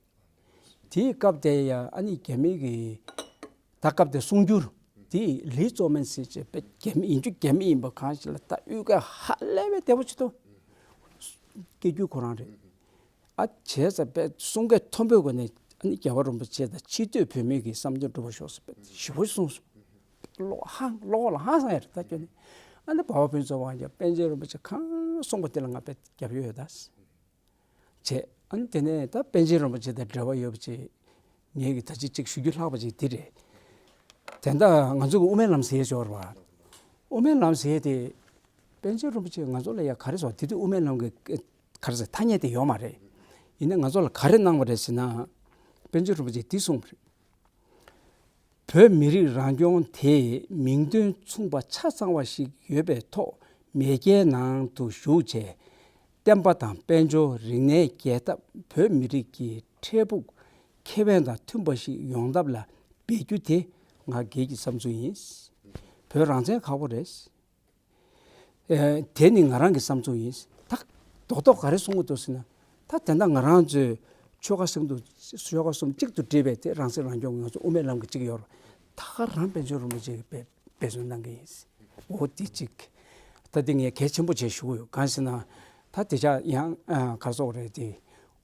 དེའི་སྐབས་དེ་ཡ་ཨ་ནི་རྒྱ་མི་གི་ད་སྐབས་དེ་གསུང་སྒྱུར་དེ་ལི་ཙོ་མན་ཟེར་བྱས་རྦད་རྒྱ་མི་ཡིན་རྒྱུ་རྒྱ་མི་ཡིན་པ་གང་ཞིག་ལ་ད་དབུས་སྐད་ཧ་ལས་པའི་བདེ་པོ་བྱེད་དོ། སྐད་སྒྱུར་ཁོ་རང་རེད། ཨ་བྱས་ཙང་དཔེ་གསུང་སྐད་མཐོན་པོའི་སྒོ་ནས་ཨ་ནི་རྒྱལ་བ་རིན་པོ་ཆེ་དང་ཕྱི་སྡོད་བོད་མི་གི་བསམ་དོན་འགྲུབ་པར་ཤོག་ཟེར་དཔེ་ཞེ་པོ་གསུངས་སོང་། བློ་ཧང་བློ་ཁོག་ལ་ཧང་སང་ཡ་རེད་ད་ཁྱོད་ནི། ཨ་ནི་བྷ་བ་ཕུན་ཚོགས་དབང་རྒྱལ་པཎ་ཆེན་རིན་པོ་ཆེ་གང་གསུངས་པ་དེ་ལ་ང་དཔེ་རྒྱབ་ཡོད་ད། བྱས། ཨ་ནི་དེ་ནས་ད་པཎ་ཆེན་རིན་པོ་ཆེ་དང་འབྲེལ་བ་ཡོད་པ་ཅིག་ངས་ཀྱི་ད་ཅི་ཅིག་ཞུ་རྒྱུ་ལྷག་པ་ཅིག་འདི་རེད། དེ་འདྲ་ང་ཚོ་གི་དབུ་མའི་ལམ་ཟེར་ཡས་ཅིག་ཡོད་རེད་བ། དབུ་མའི་ལམ་ཟེར་ཡས་དེ་པཎ་ཆེན་རིན་པོ་ཆེ་ང་ཚོ་ལ་ཡ་ག་རེ་ཟེར་དེ་དུས་དབུ་མའི་ལམ་གྱི་ག་རེ་ཟེར་ཐ་སྙད་དེ་ཡོད་མ་རེད། ཡིན་ནའི་ང་ཚོ་ལ་ག་རེ་གནང་བ་རེད་ཟེར་ན། པཎ་ཆེན་རིན་པོ་ཆེས་འདི་གསུངས་པ་རེད། བོད་མི་རིགས་རང་སྐྱོང་དེ་མིང་དོན་མཚུངས་པ་ཆ་ཚང་བ་ཞིག་ཡོད་པའི་ཐོག་མེས་རྒྱལ་ནང་དུ་བཞུགས་བྱས། བསྟན་པ་དང་དཔལ་འབྱོར་རིག་གནས་རྒྱས་ཐབས། བོད་མི་རིགས་ཀྱི་འཕྲལ་ཕུགས་ཁེ་ཕན་དང་མཐུན་པ་ཞིག་ཡོང་ཐབས་ལ་འབད་རྒྱུ་དེ་ང་སྒེར་གྱི་བསམ་ཚུལ་ཡིན། བོད་རང་བཙན་ཁག་པོ་རེད། ཨེ། དེ་ནི་ང་རང་གི་བསམ་ཚུལ་ཡིན། ད་རྡོག་རྡོག་ག་རེ་གསུང་གི་འདུག་ཟེར་ན། ད་དེ་འདྲ་ང་རང་ཚོའི་ཆོལ་ཁ་གསུམ་དུ་ཆོལ་ཁ་གསུམ་གཅིག་ཏུ་སྒྲིལ་བའི་དེ་རང་སྲིད་རང་སྐྱོང་གི་ང་ཚོ་དབུ་མའི་ལམ་གྱི་གཅིག་ཡོད་རེད། ད་ག་རང་དཔལ་འབྱོར་རིན་པོ་ཆེ་གིས་འབད་འབད་བརྩོན་གནང་གི་ཡིན། འོ་དེ་གཅིག་ད་དེ་ངས་གལ་ཆེན་པོ་བྱས་ཞུ་གི་ཡོད། གང་ཟེར་ན། ད་དེ་ཆ་ཡང་ཨ་ག་རེ་ཟེར་དགོས་རེད། དེ་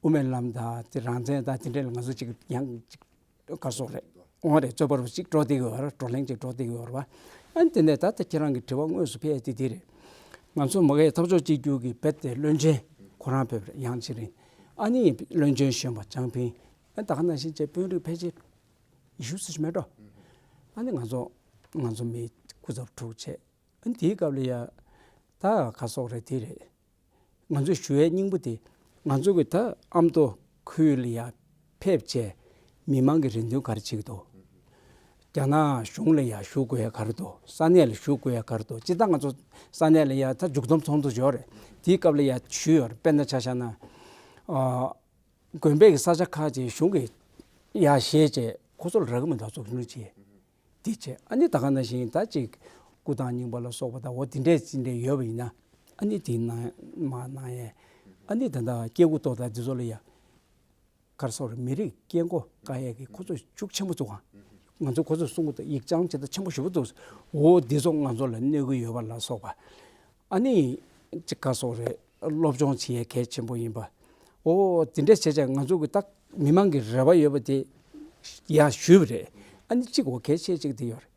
དབུ་མའི་ལམ་དང་དེ་རང་བཙན་དང་དེ་འདྲ་ལ་ང་ཚོ་གཅིག་ཡང་གཅིག་ག་རེ་ཟེར་དགོས་རེད། འོང་རེད། རྩོད་པ་རུ་གཅིག་འགྲོ་བསྡད་ཀྱི་ཡོད་རེད། བགྲོ་གླེང་གཅིག་འགྲོ་བསྡད་ཀྱི་ཡོད་རེད་བ། ཨ་ནི་དེ་ནས་ད་ལྟ་ཁྱེད་རང་གི་དྲི་བ་དངོས་སུ་ཕེབས་ཡ་དེ་འདི་རེད། ང་ཚོ་མ་གིའི་འཐབ་ཕྱོགས་གཅིག་གྱུར་གྱི་རྦད་དེ་བློན་ཆེན་ཁོ་རང་ཕེབས་རེད། ཡང་ཅི་རིང་། ཨ་ནི་བློན་ཆེན་གཞོན་པ་ལྕམ་ཕིང་། ཨ་ནི་ད་ག་ནང་བཞིན་བྱས་དཔོན་རིགས་ཕལ་ཆེར་ཉི་ཤུ་ཙམ་ཞིག་མེད་འགྲོ། ཨ་ནི་ང་ཚོ་ང་ཚོ་མི་སྐུ་ཚབ་དྲུག་བྱས། ཨ་ནི་དེའི་སྐབས་ལ་ཡ་ད་ག་རེ་ཟེར་དགོས་རེད། དེ་རེད། ང་ཚོས་ཞུ་ཡས་སྙིང་པོ་དེ། ང་ཚོ་གི་ད་ཨ་མདོ་ཁུལ་ལ་ཡ་ཕེབས་བྱས་མི་མང་གི་རེ་འདུན་ག་རེ་བྱེད་ཀྱི་འདུག་རྒྱ་ནག་གཞུང་ལ་ཡ་ཞུ་དགོས་ཡ་ག་རེ་འདུག་ས་གནས་ལ་ཞུ་དགོས་ཡ་ག་རེ་འདུག་སྤྱིར་བཏང་ང་ཚོ་ས་གནས་ལ་ཡ་ད་མཇུག་བསྡོམས་ཚོགས་འདུ་ཡོད་རེད། དེའི་སྐབས་ལ་ཡ་ཞུས་ཡོད་རེད། དཔེར་ན་ཆ་བཞག་ན། ཨ། དགོན་པའི་གི་ས་ཆ་ཁག་ཅིག་གཞུང་གིས་ཡ་བཞེས་བྱས་ཁོ་ཚོ་ལ་རག་གི་མི་འདུག་ཚོགས་འདུ་བྱས། དེ་བྱས། ཨ་ནི་ད་ག་ནང་བཞིན་ད་ཅིག་སྐུ་ཐང་རྙིང་པ་ལ་སོགས་པ་དང་འོ་དེ་འདྲས་ཅི་འདྲས་ཡོད་པ་ཡིན་ན། ཨ་ནི་དེ་གནང་མ་གནང་ཡས། ཨ་ནི་ད་ལྟ་སྐྱེ་དགུ་ཐོག་དང་འདི་ཚོ་ལ་ཡ། ག་རེ་ཟེར་དགོས་རེད། མི་རིགས་སྐྱེ་སྒོ་བཀག་ཡས་ཀྱི་ཁོ་ཚོ་ཤུགས་ཆེན་པོ་འདུག་ག་ང་ཚོ་ཁོ་ཚོས་གསུང་གི་འདུག་ཡིག་བྱང་ཇི་ལྟར་ཆེན་པོ་ཞེ་པོ་འདུག་འོ་འདི་ཚོ་ང་ཚོ་ལ་གནོད་ཀྱི་ཡོད་པ་ལ་སོགས་པ། ཨ་ནི་ཅིག་ག་རེ་ཟེར་དགོས་རེད། སློབ་སྦྱོང་བྱེད་ཡས་གལ་ཆེན་པོ་ཡིན་པ། འོ་དེ་འདྲས་བྱས་བྱས་ང་ཚོ་གི་ད་མི་མང་གི་རེ་བ་ཡོད་པ་དེ་ཡ་ཞུས་པ་རེད། ཨ་ནི་གཅིག་འོ་གལ་ཆེ་གཅིག་དེ་ཡོད་རེད།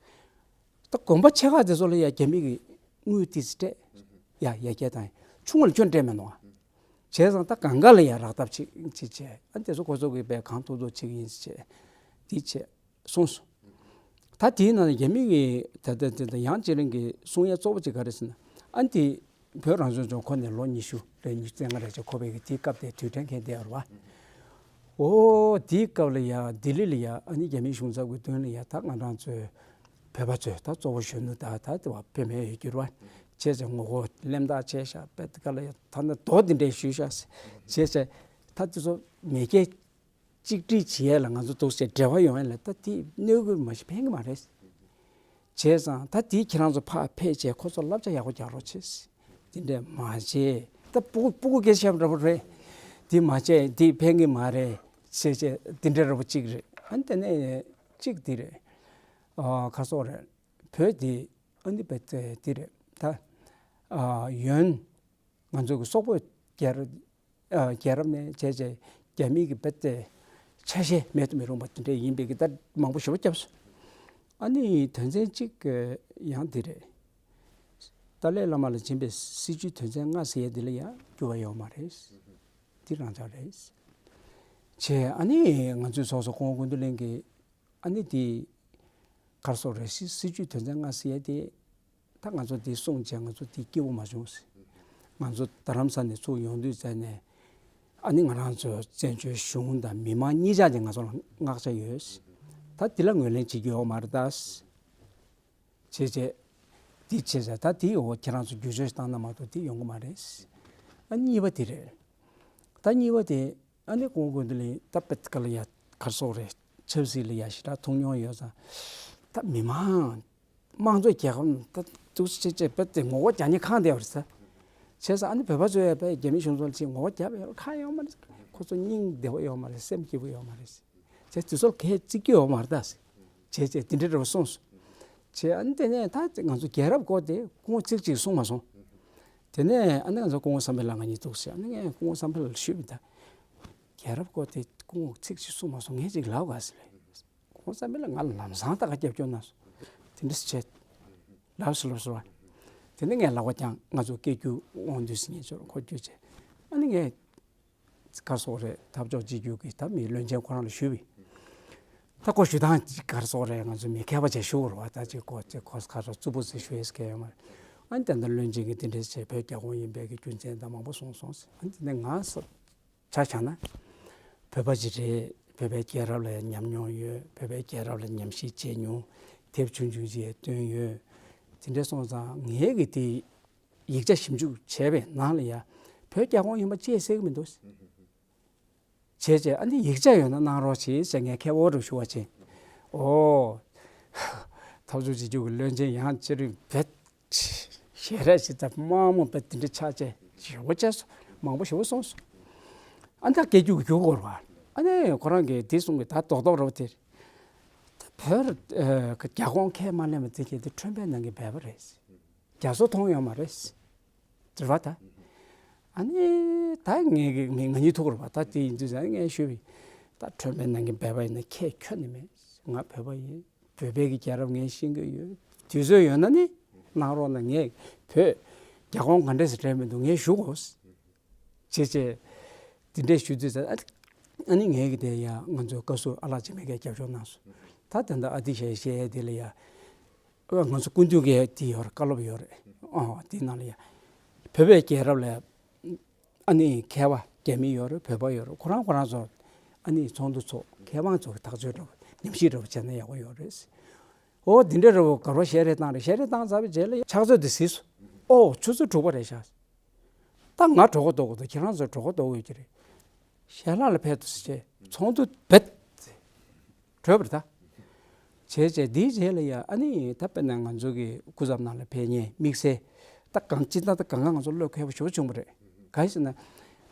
ད་དགོན་པ་ཆེ་ཁག་དེ་ཚོ་ལ་ཡ་རྒྱ་མི་གི་དངུལ་ཏོག་ཙམ་སྤྲད། ཡ་ཡར་རྒྱས་བཏང་། ཆུང་བ་ལ་ཁྱོན་སྤྲད་མེད་ནོ། བྱས་ཙང་ད་གང་ག་ལ་ཡ་རག་ཐབས་ཅིག་ཅིག་བྱས། ཨ་ནི་དེ་ཚོ་ཁོ་ཚོ་གིས་དཔེ་གང་ཐུབ་ཐུབ་བྱེད་ཀྱི་ཡིན་ཟེར་བྱས། དེ་བྱས། གསུངས་སོང་། ད་དེའི་ནང་ནས་རྒྱ་མི་གི་ད་ལྟ་དེ་ད་ཡང་ཅི་རིང་གི་གསུང་ཡ་གཙོ་བོ་ཅིག་ག་རེ་ཟེར་ན། ཨ་ནི་དེ་བོད་རང་སྐྱོང་ལྗོངས་ཁོ་ནས་ལོ་ཉི་ཤུ་རེ་ཉི་ཤུ་རྩ་ལྔ་རེ་ཅིག་འཁོར་བའི་གི་དེའི་སྐབས་དེ་དུས་དྲན་མཁན་དེ་ཡོད་རེད་བ། འོ་དེའི་སྐབས་ལ་ཡ་ལྡི་ལི་ལ་ཡ་ཨ་ནི་རྒྱ་མིའི་གཞུང་ཚབ་ཀྱི་མདུན་ལ་ཡ་ད་ང་རང་ཚོའི་བོད་པ་ཚོས་ད་གཙོ་བོ་གཞོན་ནུ་ད་ད་དེ་བ་བུད་མེད་ཡོད་རྒྱུ་རེད་བ། བྱས་ཙང་ངོ་རྒོལ་གླེང་སྟེགས་བྱས་ཤག་དཔེ་དེ་ག་ལ་ཡ་ཐ་ན་མདོ་དེ་འདྲས་ཞུས་ཤག་བྱས་ཙང་ད་དེ་ཚོ་མེས་རྒྱལ་གཅིག་སྒྲིལ་བྱེད་ཡས་ལ་ང་ཚོ་འདུག་སེ་འབྲེལ་བ་ཡོང་ཡས་ལ་ད་དེ་གནོད་ཀྱི་མ་གཞི་ཕན་གྱི་མ་རེད། བྱས་ཙང་ད་དེ་ཁྱེད་རང་ཚོ་ཕར་ཕེབས་བྱས་ཁོ་ཚོ་བསླབ་བྱ་ཡག་པོ་རྒྱག་རོགས་བྱེད། དེ་འདྲས་མ་བྱས་ད་སྤུ་གུ་སྤུ་གུ་སྐད་ཆ་བཤད་པ་འདྲ་པོ་རེད། དེ་མ་བྱས་དེ་ཕན་གྱི་མ་རེད་བྱས་བྱས་དེ་འདྲས་འདྲ་པོ་གཅིག་རེད། ཨ་ནི་དེ་ནས་གཅིག་དེ་རེད། ཨ་ག་རེ་ཟེར་དགོས་རེད། བོད་དེ་ཨ་ནི་བེད་དེ་དེ་རེད་ད། ཨ་ཡོན། ང་ཚོ་གི་སོག་པོ་རྒྱལ་རབས་ཨ་རྒྱལ་རབས་ནས་བྱས་བྱས་རྒྱ་མི་གི་རྦད་དེ་ཆ་ཤས་མེད་དུ་མི་རུང་བ་དེ་འདྲ་ཡིན་པའི་གི་ད་མང་པོ་ཞེ་པོ་བརྒྱབ་སོང་། ཨ་ནི་དོན་ཚན་གཅིག་གི་ཡང་འདི་རེད། ཏཱ་ལའི་བླ་མ་ལ་སྦྱིན་པའི་སྲིད་བྱུས་དོན་ཚན་ལྔ་ཟེར་ཡས་འདི་ལ་ཡང་འགྱུར་བ་ཡོད་མ་རེད། འདི་རང་འཇགས་རེད། བྱས་ཨ་ནི་ང་ཚོའི་ཚོགས་གཙོ་སྐུ་ངོ་ཀུན་བཏུས་ལྷན་གྱིས་ཨ་ནི་འདི་ག་རེ་ཟེར་དགོས་རེད། སྲིད་སྲིད་བྱུས་དོན་ཚན་ལྔ་ཟེར་ཡས་དེ་ད་ང་ཚོ་འདི་གསུངས་བྱས་ང་ཚོ་འདི་སྐྱིད་པོ་མ་བྱུང་ཟེར། ང་ཚོ་རྡ་རམ་ས་ནས་ཚུར་ཡོང་དུས་ཙམ་ནས་ཨ་ནི་ང་རང་ཚོ་བཙན་བྱོལ་གཞུང་དང་མི་མང་གཉིས་ཆ་དེ་ང་ཚོ་ལ་མངགས་བྱ་ཡོད་ཟེར། ད་འདི་ལ་ངོས་ལེན་བྱེད་རྒྱུ་ཡོད་མ་རེད་ད་ཟེར། བྱས་བྱས། འདི་བྱས་ཙང་ད་འདི་འོ་ཁྱེད་རང་ཚོ་བསྒྱུར་བཅོས་བཏང་ན་མ་གཏོགས་འདི་ཡོང་གི་མ་རེད། ཨ་གཉིས་པ་དེ་རེད། ད་གཉིས་པ་དེ་ཨ་ནི་སྐུ་ངོ་ཀུན་བཏུས་ལྷན་ད་དཔེ་ག་ལ་ཡ་གར་སོགས་རེད། ཆབ་སྲིད་ལ་ཡ་ཞེ་དྲག་མཐོང་མྱོང་ཡོད་ཙང་ད་མི་མང་དམངས་གཙོ་རྒྱལ་ཁབ་ད་འདུག་སེ་བྱས་བྱས་དཔེ་དེ་ངོ་རྒོལ་རྒྱག་མཁན་གང་བསྡད་པ་རེད་ས། བྱས་ཙང་ཨ་ནི་བོད་པ་ཚོས་ཡ་དཔེ་རྒྱ་མི་གཞུང་ཚོ་ལ་ཅིག་ངོ་རྒོལ་རྒྱབ་ཡོད་གང་ཡོད་མ་རེད། ཁོ་ཚོ་སྙིང་བདེ་བོ་ཡོད་མ་རེད། སེམས་སྐྱིད་པོ་ཡོད་མ་རེད། བྱས་དུས་ཚོད་ཁས་བརྩི་རྒྱུ་ཡོད་མ་རེད་ད། བྱས་བྱས་དེ་འདྲ་འདྲ་བོ་གསུངས་སོང་། བྱས་ཨ་ནི་དེ་ནས་ད་ང་ཚོ་རྒྱལ་རབས་སྐོར་དེ་སྐུ་ངོ་ཚིག་གཅིག་གསུངས་མ་སོང་། དེ་ནས་ཨ་ནི་ང་ཚོ་སྐུ་ངོ་བསམ་འཕེལ་ལགས་ང་གཉིས་འདུག་ཟེར། ཨ་ནི་ངས་སྐུ་ངོ་བསམ་འཕེལ་ལགས་ལ་ཞུས་པ་ད། རྒྱལ་རབས་སྐོར་དེ་སྐུ་ངོ་ཚིག་གཅིག་གསུངས་མ་སོང་། ངས་ཅིག་ལབ་དགོས་ཟེར་ལབ། སྐུ་ངོ་བསམ་འཕེལ་ལགས་ང་ལ་ལམ་སང་ད་ག་རྒྱབ་སྐྱོར་གནང་སོང་། དེ་འདྲ་བྱས། ལབ་སོང་ལབ་སོང་བ། དེ་ནས་ངས་ལབ་པ་ཀྱང་ང་ཚོ་སྐད་སྒྱུར་དབང་འདུས་ཟེར་མཁན་ཚོར་ཁོ་བསྐྱོན་བྱས། ཨ་ནི་ངས། གར་སོགས་རེད། འཐབ་ཕྱོགས་གཅིག་གྱུར་གྱི་ད་མི་བློན་ཆེན་ཁོ་རང་ལ་ཞུས་པས། ད་ཁོ་ཞུ་སྟངས་ཀྱི་གར་སོགས་རེད། ང་ཚོ་མི་མཁས་པ་བྱས་ཞུ་དགོས་རེད་བ། ད་ཅིག་ཁོ་ཅིག་ཁོ་གར་སོགས་རྩུབ་པོ་ཟེར་ཞུ་ཡས་སྐལ་ཡོད་མ་རེད། ཨ་ནི་དེ་འདྲ་བློན་ཆེན་གྱིས་དེ་འདྲས་བྱས་བོད་རྒྱ་ཁོངས་ཡིན་པའི་གི་རྒྱུ་མཚན་དང་མང་པོ་གསུངས་སོང་ཟེར། ཨ་ནི་དེ་ནས་ང་ས་ཆ་བཞག་ན། བོད་པ་ཅིག་རེད། བོད་པའི་རྒྱལ་རབས་ལ་ཡང་ཉམས་མྱོང་ཡོད། བོད་པའི་རྒྱལ་རབས་ལ་ཉམས་ཞིབ་བྱས་མྱོང་། དེབ་ཆུང་ཆུང་ཅིག་ཡང་བཏོན་ཡོད། དེ་འདྲས་སོང་ཙང་ངས་གི་དེ། ཡིག་ཆ་ཞིབ་འཇུག་བྱས་པའི་ནང་ལ་ཡ། བོད་རྒྱ་ཁོངས་ཡིན་པ་ཅེས་གསལ་གི་མི་འདུག་བྱས་བྱས་ཨ་ནི་ཡིག་ཆ་ཡོད་ན་གནང་རོགས་བྱེད་ཟེར་ངས་ཁེ་འོག་རུ་ཞུ་བ་བྱས། ཨོ། འཐབ་ཕྱོགས་གཅིག་གྱུར་གྱི་བློན་ཆེན་ཡང་ཅི་རིགས་བེད། ཞལ་རས་ཞིག་ད་དམའ་མོ་བེད་དེ་འདྲ་ཆགས་བྱས་ཞེ་པོ་བྱས་སོང་། མང་པོ་ཞེ་པོ་སོང་སོང་། ཨ་ད་སྐད་སྒྱུར་གྱི་སྒྱུར་དགོས་རེད་བ། ཨ་ནི་ཁོ་རང་གིས་དེ་གསུང་གི་ད་རྡོག་རྡོག་རེད་བ་དེ། ད་བོད་རྒྱ་ཁོངས་ཁས་མ་ལེན་པ་དེ་གས་དེ་ཁྲོན་པའི་ནང་གི་སྦལ་པ་རེད། རྒྱ་མཚོ་མཐོང་ཡོད་མ་རེད། དྲི་བ་ད། ཨ་ནི་ད་ངས་ངས་ང་གཉིས་ཐུག་རུ་བ་ད་དེ་ཡིན་དུས་ཙང་ངས་ཞུས་པས། ད་ཁྲོན་པའི་ནང་གི་སྦལ་པ་ཡིན་ན་ཁྱད་ཁྱོན་ནས་མེད། ང་བོད་པ་ཡིན། བོད་པའི་གི་རྒྱལ་རབས་ངས་ཤེས་ཀྱི་ཡོད། དུས་ཚོད་ཡོད་ན་ནི་གནང་རོགས་གནང་། ངས་བོད་རྒྱ་ཁོངས་ག་འདྲས་སེ་དྲན་མི་འདུག་ངས་ཞུ་དགོས། བྱས་བྱས། དེ་འདྲས་ཞུ་དུས་ཙང་ཨ་ནི་ངས་གི་དེ་ཡ་ང་ཚོའི་བཀའ་ཟུར་ཨ་ལགས་འཆི་མེད་ཀྱིས་རྒྱབ་སྐྱོར་གནང་སོང་། ད་དེ་འདྲ་ཨ་ཏི་ཞེས་བཤད་ཡས་དེ་ལ་ཡ། ཨ་ང་ཚོ་སྐུ་མདུན་གྱི་དེ་ཡོད་རེད། བཀའ་སློབ་ཡོད་རེད། ཨོ་དེ་ནང་ལ་ཡ། བོད་པའི་རྒྱལ་རབས་ལ་ཨ་ནི་མཁས་པ་རྒྱ་མི་ཡོད་རེད། བོད་པ་ཡོད་རེད། ཁོ་རང་ཁོ་རང་ཚོ་ཨ་ནི་ཚོགས་འདུ་ཚོགས། མཁས་དབང་ཚོ་གི་ཐག་གཅོད་འདྲ་བོ་ཉམས་ཞིབ་འདྲ་བོ་བྱས་ན་ཡག་པོ་ཡོད་རེད། ཨོ་འདི་འདྲ་འདྲ་བོ་ག་རེ་བཤད་རེས་བཏང་རེད། བཤད་རེས་བཏང་ཚར་བའི་རྗེས་ལ་ཕྱག་ཚོད་དེ་གཟིགས་སོང་། ཨོ་ཆུ་ཚོད་དྲུག་པ་རེད་ཤག་ད་ང་གྲོད་ཁོག་ལྟོགས་ཀྱི་འདུག་ཁྱེད་རང་ཚོ་གྲོད་ཁོག་ལྟོགས་ཡོད་ཀྱི་རེད། ཞལ་ལག་ལ་ཕེབས་དུས་ཟེར་བྱས་ཚོགས་འདུ་བེད། གྲོལ་བ་རེད་ད། བྱས་བྱས་འདིའི་རྗེས་ལ་ཡ་ཨ་ནི་ད་དཔེར་ན་ང་ཚོ་གི་སྐུ་ཚབ་ནང་ལ་ཕེབས་མཁན་དམིགས་བསལ། ད་གང་ཅི་ད་ད་གང་ག་ང་ཚོ་བློ་ཁེལ་པོ་ཞེ་པོ་བྱུང་བ་རེད། གང་ཡིན་ཟེར་ན།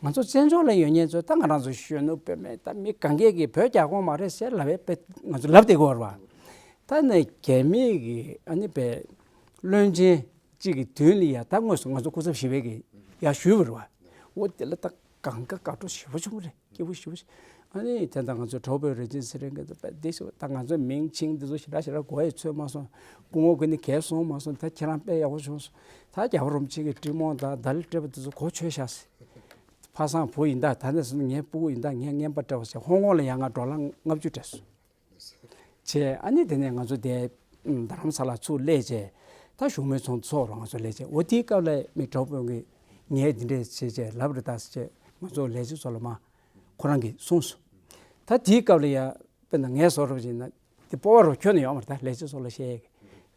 ང་ཚོ་བཙན་བྱོལ་ལ་ཡོད་མཁན་ཚོ་ད་ང་རང་ཚོ་གཞོན་ནུ་དཔེ་མེད་ད་མི་གང་གས་ཀྱིས་བོད་རྒྱ་ཁོངས་མ་རེད་ཟེར་ལབ་པའི་དཔེ་ང་ཚོ་ལབ་བསྡད་ཀྱི་ཡོད་རེད་བ། ད་ནི་རྒྱ་མི་གི་ཨ་ནི་བའི་བློན་ཆེན་གཅིག་གི་མདུན་ལ་ཡ་ད་དངོས་སུ་ང་ཚོ་སྐུ་ཚབ་ཞིག་བས་ཀྱི་ཡ་ཞུས་པ་རེད་བ། འོ་དེ་ལ་ད་གང་ག་དགའ་སྤྲོ་ཞེ་པོ་བྱུང་བ་རེད། སྐྱིད་པོ་ཞེ་པོ་བྱུང་། ཨ་ནི་དེ་ད་ང་ཚོ་གྲོགས་པོའི་རིན་ཆེན་ཚེ་རིང་གིས་ད་དཔེ་བདེ་ཞིག་ད་ང་ཚོའི་མིང་ཆིང་འདི་ཚོ་ཞེ་དྲག་ཞེ་དྲག་གོ་ཡི་ཚོད་མ་སོང་། སྐུ་ངོ་ཀུན་ནས་གས་སོང་མ་སོང་། ད་ཁྱེད་རང་དཔེ་ཡག་པོ་བྱུང་སོང་། ད་རྒྱལ་བ་རིན་པོ་ཆེ་གི་བཀྲིས་རྨོངས་དང་ད་ལི་སྤྲད་པ་འདི་ཚོ་གོ་ཆོད་ཤག་ཟེར། ཕ་བཟང་བུ་ཡིན་ད། ད་ནས་བཟུང་ངའི་སྤུ་གུ་ཡིན་ད། ངས་རྔན་པ་སྤྲད་པ་ཟེར། ཧོང་ཀོང་ལ་ཡང་ང་ཌོ་ལར་ལྔ་བཅུ་སྤྲད་སོང་། བྱས་ཨ་ནི་དེ་ནས་ང་ཚོ་དེ་རྡ་རམ་ས་ལ་ཚུར་སླེབས་བྱས། ད་བཞུགས་མོལ་ཚོགས་འདུ་ཚོགས་རོགས་ང་ཚོ་སླེབས་བྱས། འོ་དེའི་སྐབས་ལ་མི་གྲོགས་པོ་གིས་ངས་འདི་འདྲས་བྱས་བྱས་ལབ་རེད་ད་ཟེར་བྱས་ང་ཚོ་ལས་བྱེད་ཚོ་ལ་མ་ཁོ་རང་གིས་གསུངས་སོང་། ད་དེའི་སྐབས་ལ་ཡ་དཔེར་ན་ངས་བཟོ་རོགས་བྱས་ན་དེ་སྤོབས་པ་རོགས་ཁྱོན་ནས་ཡོད་མ་རེད། ད་ལས་བྱེད་ཚོ་ལ་བཤད་ཡས་གི་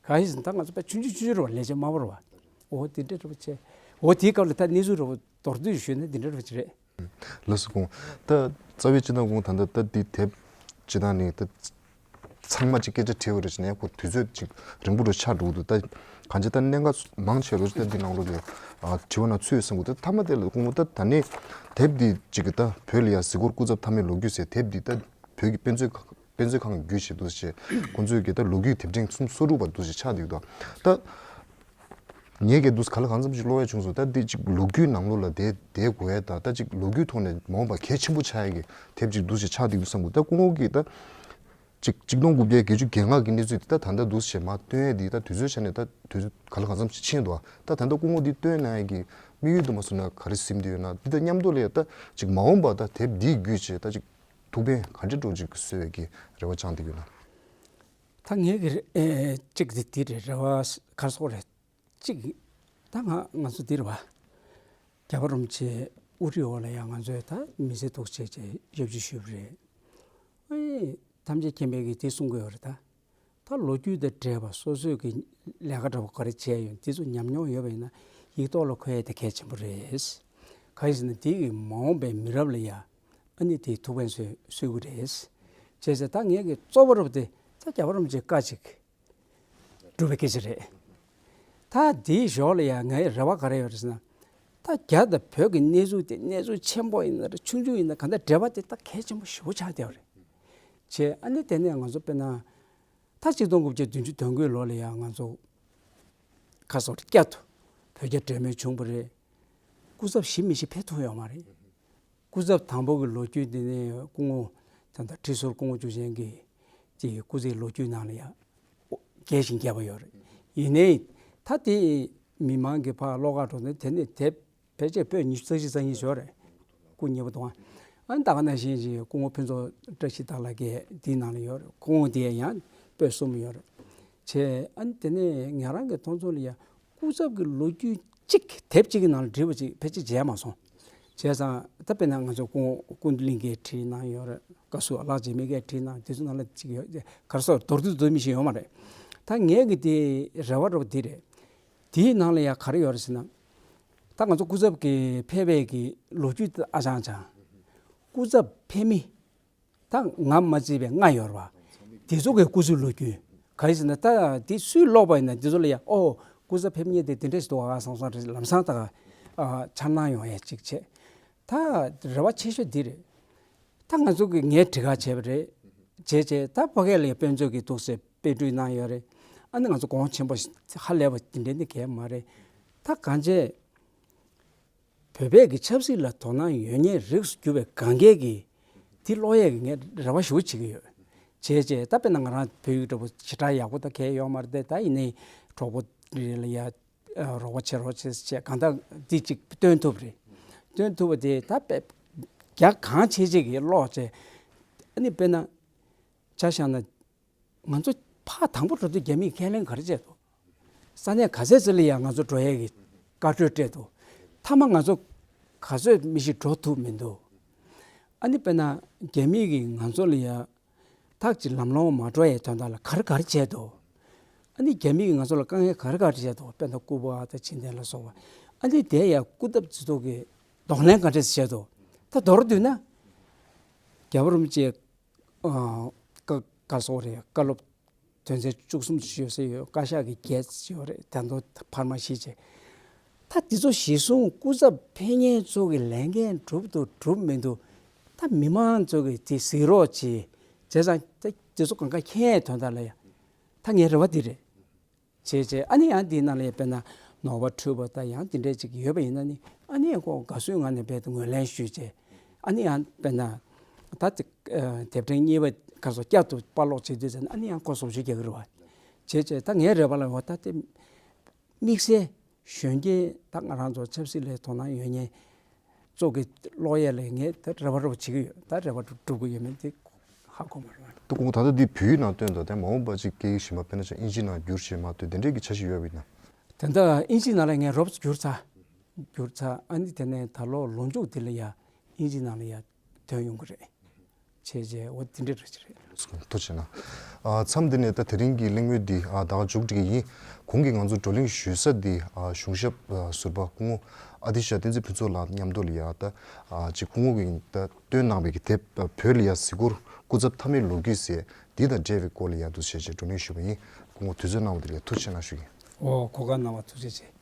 ག་ཡིན་ཟེར་ན་ད་ང་ཚོ་དཔེ་ཆུང་ཆུང་ཆུང་ཆུང་རེད་བ། ལས་བྱེད་དམའ་པོ་རེད་བ། འོ་དེ་འདྲས་རེད་བ་བྱས། འོ་དེའི་སྐབས་ལ་ད་གནས་ཚུལ་རེད་བ། མདོར་བསྡུས་ཞུས་ན་འདི་འདྲ་རེད་བ་བྱས་རེད། ལགས་སོ་སྐུ་ངོ། ད་རྩ་བའི་སྤྱིར་བཏང་སྐུ་ངོ་ད་ལྟ་ད་འདི་དེབ་སྤྱིར་བཏང་ནི་ད་ཚང་མ་ཅིག་སྐད་ཆ་དྲིས་པ་རེད་ཟེར་ན་ཡང་ཁོ་དུས་ཚོད་ཅིག་རིང་པོ་རུ་ཆགས་འགྲོ་གི་འདུག་ད་གང་ཅི་ད་གནད་འགག་མང་ཆེ་རུ་ད་འདི་ནང་ལོགས་ལ་ཨ་དྲི་བ་ནང་ཚུད་ཡོད་བསམ་གི་འདུག་ད་མཐའ་མ་དེ་ལ་སྐུ་ངོ་ད་ད་ནི་དེབ་འདི་ཅིག་གི་ད་བོད་ལ་ཡ་གཟིགས་སྐོར་སྐུ་ཚབ་མཐའ་མའི་ལོ་རྒྱུས་ཟེར་དེབ་འདི་ད་བོད་ཀྱི་དཔེ་མཛོད་ཁང་དཔེ་མཛོད་ཁང་གི་བརྒྱུད་བྱས་འདུག་ཟེར་ཁོང་ཚོས་ཀྱི་ད་ལོ་རྒྱུས་དེབ་ཕྲེང་སུམ་ཅུ་སོ་དྲུག་པ་འདུག་ཟེར་ཆགས་འདུག་ད། ངས་ཀྱི་འདུག་ག་ལ་གང་འཚམ་ཞིག་ཀློག་ཡ་བྱུང་སོང་། ད་འདི་ཅིག་ལོ་རྒྱུས་ནང་ལོགས་ལ་བསྡད་བསྡད་དགོས་ཡ། ད་ད་ཅིག་ལོ་རྒྱུས་ཐོག་ནས་མ་འོངས་པ་གལ་ཆེན་པོ་ཆགས་ཡ་གི་དེབ་ཅིག་འདུག་ཞིག་ཆགས་འདུག་བསམ་གི། ད་སྐུ་ངོ་གིས་ད་ཅིག་གཅིག་སྟོང་དགུ་བརྒྱ་བརྒྱད་ཅུ་གྱ་ལྔ་གི་གནས་ཚུལ་འདི་ད་ད་ལྟ་འདུག་ཞེས་མར་བཏོན་ཡ་འདི་ད་དུས་ཚོད་ཆ་ནས་ད་དུས་ཚོད་ག་ལ་གང་འཚམ་ཞིག་ཕྱིན་འདུག་ད་ད་ལྟ་སྐུ་ངོ་འདི་བཏོན་གནང་ཡ་གི་དམིགས་ཡུལ་དུ་མ་སོང་ན་ག་རེ་ཟིན་འདི་ཡོད་ན། འདི་ད་མཉམ་དུ་ལ་ཡ་ད་ཅིག་མ་འོངས་པ་ད་དེབ་འདི་བརྒྱུད་བྱས་ད་ཅིག་ཐུགས་ཕན་ག་འདྲ་འགྲོ་ཅིག་གསོས་པའི་གི་རེ་བ་བཅངས་འདི་ཡོད་ན། ད་ངས་གི་རེ་ཨེ་གཅིག་འདི་འདི་རེད། རེ་བ་ག་རེ་ཟེར་དགོས་རེད། གཅིག་ད་ང་ང་ཚོ་འདི་རེད་བ། རྒྱལ་བ་རིན་པོ་ཆེ་དབུ་ཁྲིད་འོག་ལ་ཡང་ང་ཚོས་ད་མི་སེར་ཐུགས་རྗེ་ཆེ་ཞབས་ཕྱི་ཞུས་པ་རེད། ཨེ་ཐམས་ཅད་མཁྱེན་པས་ཀྱིས་དེ་གསུང་གི་ཡོད་རེད་ད། ད་ལོ་རྒྱུས་དང་འབྲེལ་བ་སོ་སོའི་གི་ལས་ཀ་འདྲ་བོ་ག་རེ་བྱས་ཡོད་དེ་ཚོ་ཉམས་མྱོང་ཡོད་པ་ཡིན་ན་ཡིག་ཐོག་ལ་འཁོད་ཡ་དེ་གལ་ཆེན་པོ་རེད། གང་ཡིན་ཟེར་ན་དེ་གིས་མ་འོངས་པའི་མི་རབས་ལ་ཡ་ཨ་ནི་དེ་ཐུགས་ཕན་གསོས་གསོས་ཀྱི་རེད། བྱས་ཙང་ད་ངས་གི་གཙོ་བོ་རབ་དེ་ད་རྒྱལ་བ་རིན་པོ་ཆེའི་བཀའ་ཅིག་སྒྲུབ་པའི་སྐད་ཆ་རེད། ད་དེའི་ཞོར་ལ་ཡང་ངའི་རེ་བ་ག་རེ་ཡོད་རེད་ཟེར་ན། ད་རྒྱ་དང་བོད་ཀྱི་གནས་ཚུལ་དེ་གནས་ཚུལ་ཆེན་པོ་ཡིན་ན་རེད་ཆུང་ཆུང་ཡིན་ན་གང་ལྟར་འབྲེལ་བ་དེ་ད་གལ་ཆེན་པོ་ཞེ་པོ་ཆགས་བསྡད་པ་རེད། བྱས་ཨ་ནི་དེ་ནས་ང་ཚོ་དཔེར་ན་ད་གཅིག་སྟོང་དགུ་བརྒྱ་བདུན་ཅུ་དོན་དགུའི་ལོ་ལ་ཡང་ང་ཚོ་ཁ་སོར་བསྐྱར་དུ་བོད་རྒྱ་འབྲེལ་མོལ་བྱུང་བ་རེད། སྐུ་ཚབ་ཞིབ་མི་ཞིག་ཕེབས་ཐུབ་ཡོད་མ་རེད། སྐུ་ཚབ་དང་པོ་གི་ལོ་རྒྱུས་འདི་ནི་སྐུ་ངོ་ད་ལྟ་ཁྲི་ཟུར་སྐུ་ངོ་བཅུ་ཆེན་གྱི་དེ་སྐུ་ཚེའི་ལོ་རྒྱུས་ནང་ལ་ཡང་རྒྱས་ཤིང་རྒྱས་པ་ཡོད་རེད། ཡིན་ནའི་ད་དེ་མི་མང་གི་ཕར་ཀློག་གར་འགྲོ་ནས་དེ་ནི་དེབ་ཕལ་ཆེར་པོད་ཉི་ཤུ་རྩ་བཞི་རྩ་གཉིས་ཡོད་རེད། སྐུ་ཉེ་པོ་དང་ཨ་ནི་ད་ག་ནང་བཞིན་གྱི་སྐུ་ངོ་ཕུན་ཚོགས་བཀྲ་ཤིས་རྟགས་ལགས་ཀྱིས་དེའི་ནང་ལ་ཡོད་རེད། སྐུ་ངོ་དེ་ཡང་པོད་གསུམ་ཡོད་རེད། བྱས་ཨ་ནི་དེ་ནས་ང་རང་གི་མཐོང་ཚུལ་ལ་ཡང་སྐུ་ཚབ་ཀྱི་ལོ་རྒྱུས་གཅིག་དེབ་གཅིག་གི་ནང་ལ་བྲིས་པ་ཅིག་ཕལ་ཆེར་མཇལ་མ་སོང་། བྱས་ཙང་ད་དཔེར་ན་ང་ཚོ་ཀུན་ཀུན་བཏུས་གླིང་གིས་བྲིས་གནང་ཡོད་རེད། བཀའ་ཟུར་ལགས་འཇིགས་མེད་ཀྱིས་བྲིས་གནང་དེ་ཚོ་ནང་ལ་ཅིག་ཡོད་ག་རེ་ཟེར་མདོར་བསྡུས་བསྡུས་མི་ཞིག་ཡོད་མ་རེད། ད་ངས་ཀྱི་དེ་རེ་བ་རེ་བ་འདི་རེད། དེའི་ནང་ལ་ཡང་ག་རེ་ཡོད་རེད་ཟེར་ན། ད་ང་ཚོ་སྐུ་ཚབ་ཀྱི་ཕེབས་པའི་གི་ལོ་རྒྱུས་ཨ་ཅང་ཅང་། སྐུ་ཚབ་ཕེབས་མི། ད་ང་མ་བརྩིས་པའི་ལྔ་ཡོད་རེད་བ། དེ་ཚོ་གི་སྐུ་ཚབ་ལོ་རྒྱུས། ག་རེ་ཟེར་ན་ད་དེ་སུས་ཀློག་པ་ཡིན་ན་དེ་ཚོ་ལ་ཡང་ཨོ་སྐུ་ཚབ་ཕེབས་མཁན་དེ་དེ་འདྲ་ཞིག་འདུག་ཨ་བསམ་བསམ་རེད་ལམ་སང་ད་ག་འཆར་སྣང་ཡོང་ཡ་གཅིག་བྱས། ད་རེ་བ་ཆེ་ཤོས་འདི་རེད། ད་ང་ཚོ་གི་ངས་བྲིས་ཁ་བྱས་པ་རེད། བྱས་བྱས་ད་ཕ་གི་ལ་ཡང་དཔེ་མཛོད་ཀྱི་འདུག་སེ་དཔེ་སྐྲུན་གནང་ཡོད་རེད། ཨ་ནི་ང་ཚོ་གོང་ཆེན་པོ་ཧ་ལས་པ་དེ་འདྲ་ནི་གས་མ་རེད། ད་གང་བྱས། བོད་པའི་གི་ཆབ་སྲིད་ལ་དོ་སྣང་ཡོད་མཁན་རིགས་སུ་གྱུར་པའི་གང་གས་ཀྱིས་འདི་ཀློག་ཡས་ཀྱི་ངས་རེ་བ་ཞེ་པོ་བྱེད་ཀྱི་ཡོད། བྱས་བྱས་ད་དཔེར་ན་ང་རང་བོད་ཡིག་འདྲ་པོ་ཞེ་དྲག་ཡག་པོ་ད་གས་ཡོད་མ་རེད་དེ་ད་ཡིན་ནའི་གྲོགས་པོ་རེ་ལ་ཡ་རོགས་པ་བྱེད་རོགས་བྱེད་བྱས་གང་ལྟར་འདི་གཅིག་སྟོན་ཐུབ་རེད། སྟོན་ཐུབ་པ་དེ་ད་དཔེ་རྒྱ་གང་ཆེ་ཆེ་གིས་ཀློག་བྱས་ཨ་ནི་དཔེར་ན་ཆ་བཞག་ན། ང་ཚོ་ཕར་དང་པོ་འགྲོ་དུས་རྒྱ་མིས་ཁས་ལེན་ག་རེ་བྱས་འདུག་ས་གནས་ག་ཚད་ཅིག་ལ་ཡང་ང་ཚོ་འགྲོ་ཡས་ཀྱི་བཀའ་འཁྲོལ་སྤྲད་འདུག་མཐའ་མ་ང་ཚོ་ག་ཚོད་མི་ཞིག་འགྲོ་ཐུབ་མི་འདུག་ཨ་ནི་དཔེར་ན་རྒྱ་མིས་ཀྱིས་ང་ཚོ་ལ་ཡ་ཐག་གཅིག་ལམ་ལྷོང་མ་འགྲོ་ཡའི་དོན་དག་ལ་ག་རེ་ག་རེ་བྱས་འདུག་ཨ་ནི་རྒྱ་མིས་ཀྱིས་ང་ཚོ་ལ་དཀའ་ངལ་ག་རེ་ག་རེ་བྱས་འདུག་དཔེར་ན་སྐུ་པར་དང་ཕྱི་འཐེན་ལ་སོགས་པ་ཨ་ནི་དེ་ཡང་སྐུ་ཚབ་ཚོགས་གཙོ་གིས་གདོང་ལེན་ག་འདྲས་བྱས་འདུག་ད་མདོར་བསྡུས་ན་རྒྱལ་བ་རིན་པོ་ཆེ་ཀ་ཀ་སོགས་རེད། བཀའ་སློབ་དོན་ཚན་བཅུ་གསུམ་ཞུ་ས་ཡོད། བཀའ་ཤག་གི་བརྒྱད་ཞུ་རེད། དོན་དུ་འཕར་མ་བཞི་བྱས། ད་འདི་ཚོ་གཞི་བཟུང་སྐུ་ཚབ་ཕེབས་མཁན་ཚོ་གི་ལས་འགན་འགྲུབ་འདུག་འགྲུབ་མི་འདུག་ད་མི་མང་ཚོ་གི་དེ་གཟིགས་རོགས་བྱེད། བྱས་ཙང་ད་འདི་ཚོ་གང་ག་མཁྱེན་ཡས་དོན་དག་ལ་ཡ། ད་ངའི་རེ་བ་འདི་རེད། བྱས་བྱས་ཨ་ནི་ཡང་འདིའི་ནང་ལ་ཡང་དཔེར་ན་ནོར་བ་འཁྲུལ་བ་དང་ཡང་འདི་འདྲས་ཅིག་ཡོད་པ་ཡིན་ན་ནི་ཨ་ནི་ཡང་ཁོ་དགའ་བསུའི་ངང་ནས་རྦད་དེ་ངོས་ལེན་ཞུས་བྱས་ཨ་ནི་ཡང་དཔེར་ན་ད་དེ་དེབ་ཕྲེང་གཉིས་པ་ག་སོ་བསྐྱར་དུ་པར་སློག་བྱེད་དུས་ཙམ་ཨ་ནི་ཡང་ཁོ་བཟོ་བཅོས་རྒྱག་གི་རེད་བ། བྱས་བྱས་ད་ངའི་རེ་བ་ལ་འོ་ད་དེ་དམིགས་བསལ་གཞོན་སྐྱེས་ད་ང་རང་ཚོ་ཆབ་སྲིད་ལ་དོ་སྣང་ཡོད་མཁན་ཚོ་གི་ཀློག་ཡས་ལ་ངས་ད་རེ་བ་རེ་བ་བྱེད་ཀྱི་ཡོད། ད་རེ་བ་སྒྲུབ་ཀྱི་ཡོད་མེད་དེ་ཧ་གོ་མ་རེད། ད་ཁོང་ད་ལྟ་འདི་བོད་ཡིག་ནང་བཏོན་དང་དེ་མ་འོངས་པ་ཅིག་སྐད་ཡིག་གཞན་པ་དཔེར་ན་ཅིག་དབྱིན་ཇི་ནང་བསྒྱུར་བྱས་མ་གཏོགས་དེ་འདྲའི་གི་འཆར་གཞི་ཡོད་པ་ཡིན་ན། དེ་འདྲ་དབྱིན་ཇི་ནང་ལ་ངས་རོབ་ཙམ་བསྒྱུར་ཚར། བསྒྱུར་ཚར་ཨ་ནི་དེ་ནས་ད་ལོ་ལོ་མཇུག་དེ་ལ་ཡ་དབྱིན་ཇི་ནང་ལ་ཡ་ཐོན་ཡོང་གི་རེད། བྱས་རྗེས་འོ་དེ་འདྲ་རེད་ཅི་རེད། ཐུགས་རྗེ་གནང་། ཨ་མཚམས་འདི་ནས་ད་དེ་རིང་གི་གླེང་མོལ་འདི་ཨ་ད་ག་མཇུག་སྒྲིལ་གྱི་ཡིན། གོང་གི་ང་ཚོ་བགྲོ་གླེང་ཞུ་ས་འདི་ཨ་གཞུང་ཞབས་ཨ་ཟུར་པ་སྐུ་ངོ་ཨ་ཏི་ཤ་བསྟན་འཛིན་ཕུན་ཚོགས་ལགས་མཉམ་དུ་ལ་ཡ་ད་ཨ་ཅིག་སྐུ་ངོ་གིས་ད་བཏོན་གནང་བའི་གི་དེབ་ཨ་བོད་ལ་ཡ་གཟིགས་སྐོར་སྐུ་ཚབ་མཐའ་མའི་ལོ་རྒྱུས་ཟེར་འདི་དང་འབྲེལ་བའི་སྐོར་ལ་ཡ་འདུག་བྱས་རྗེས་བགྲོ་གླེང་ཞུས་པ་ཡིན། སྐུ་ངོ་དུས་ཚོད་གནང་བ་དེ་ལ་ཡ་ཐུགས་རྗེ་གནང་ཞུ་གི་ཡིན། འོ་གོ་སྐབས་གནང་བ་ཐུགས་རྗེ་ཆེ།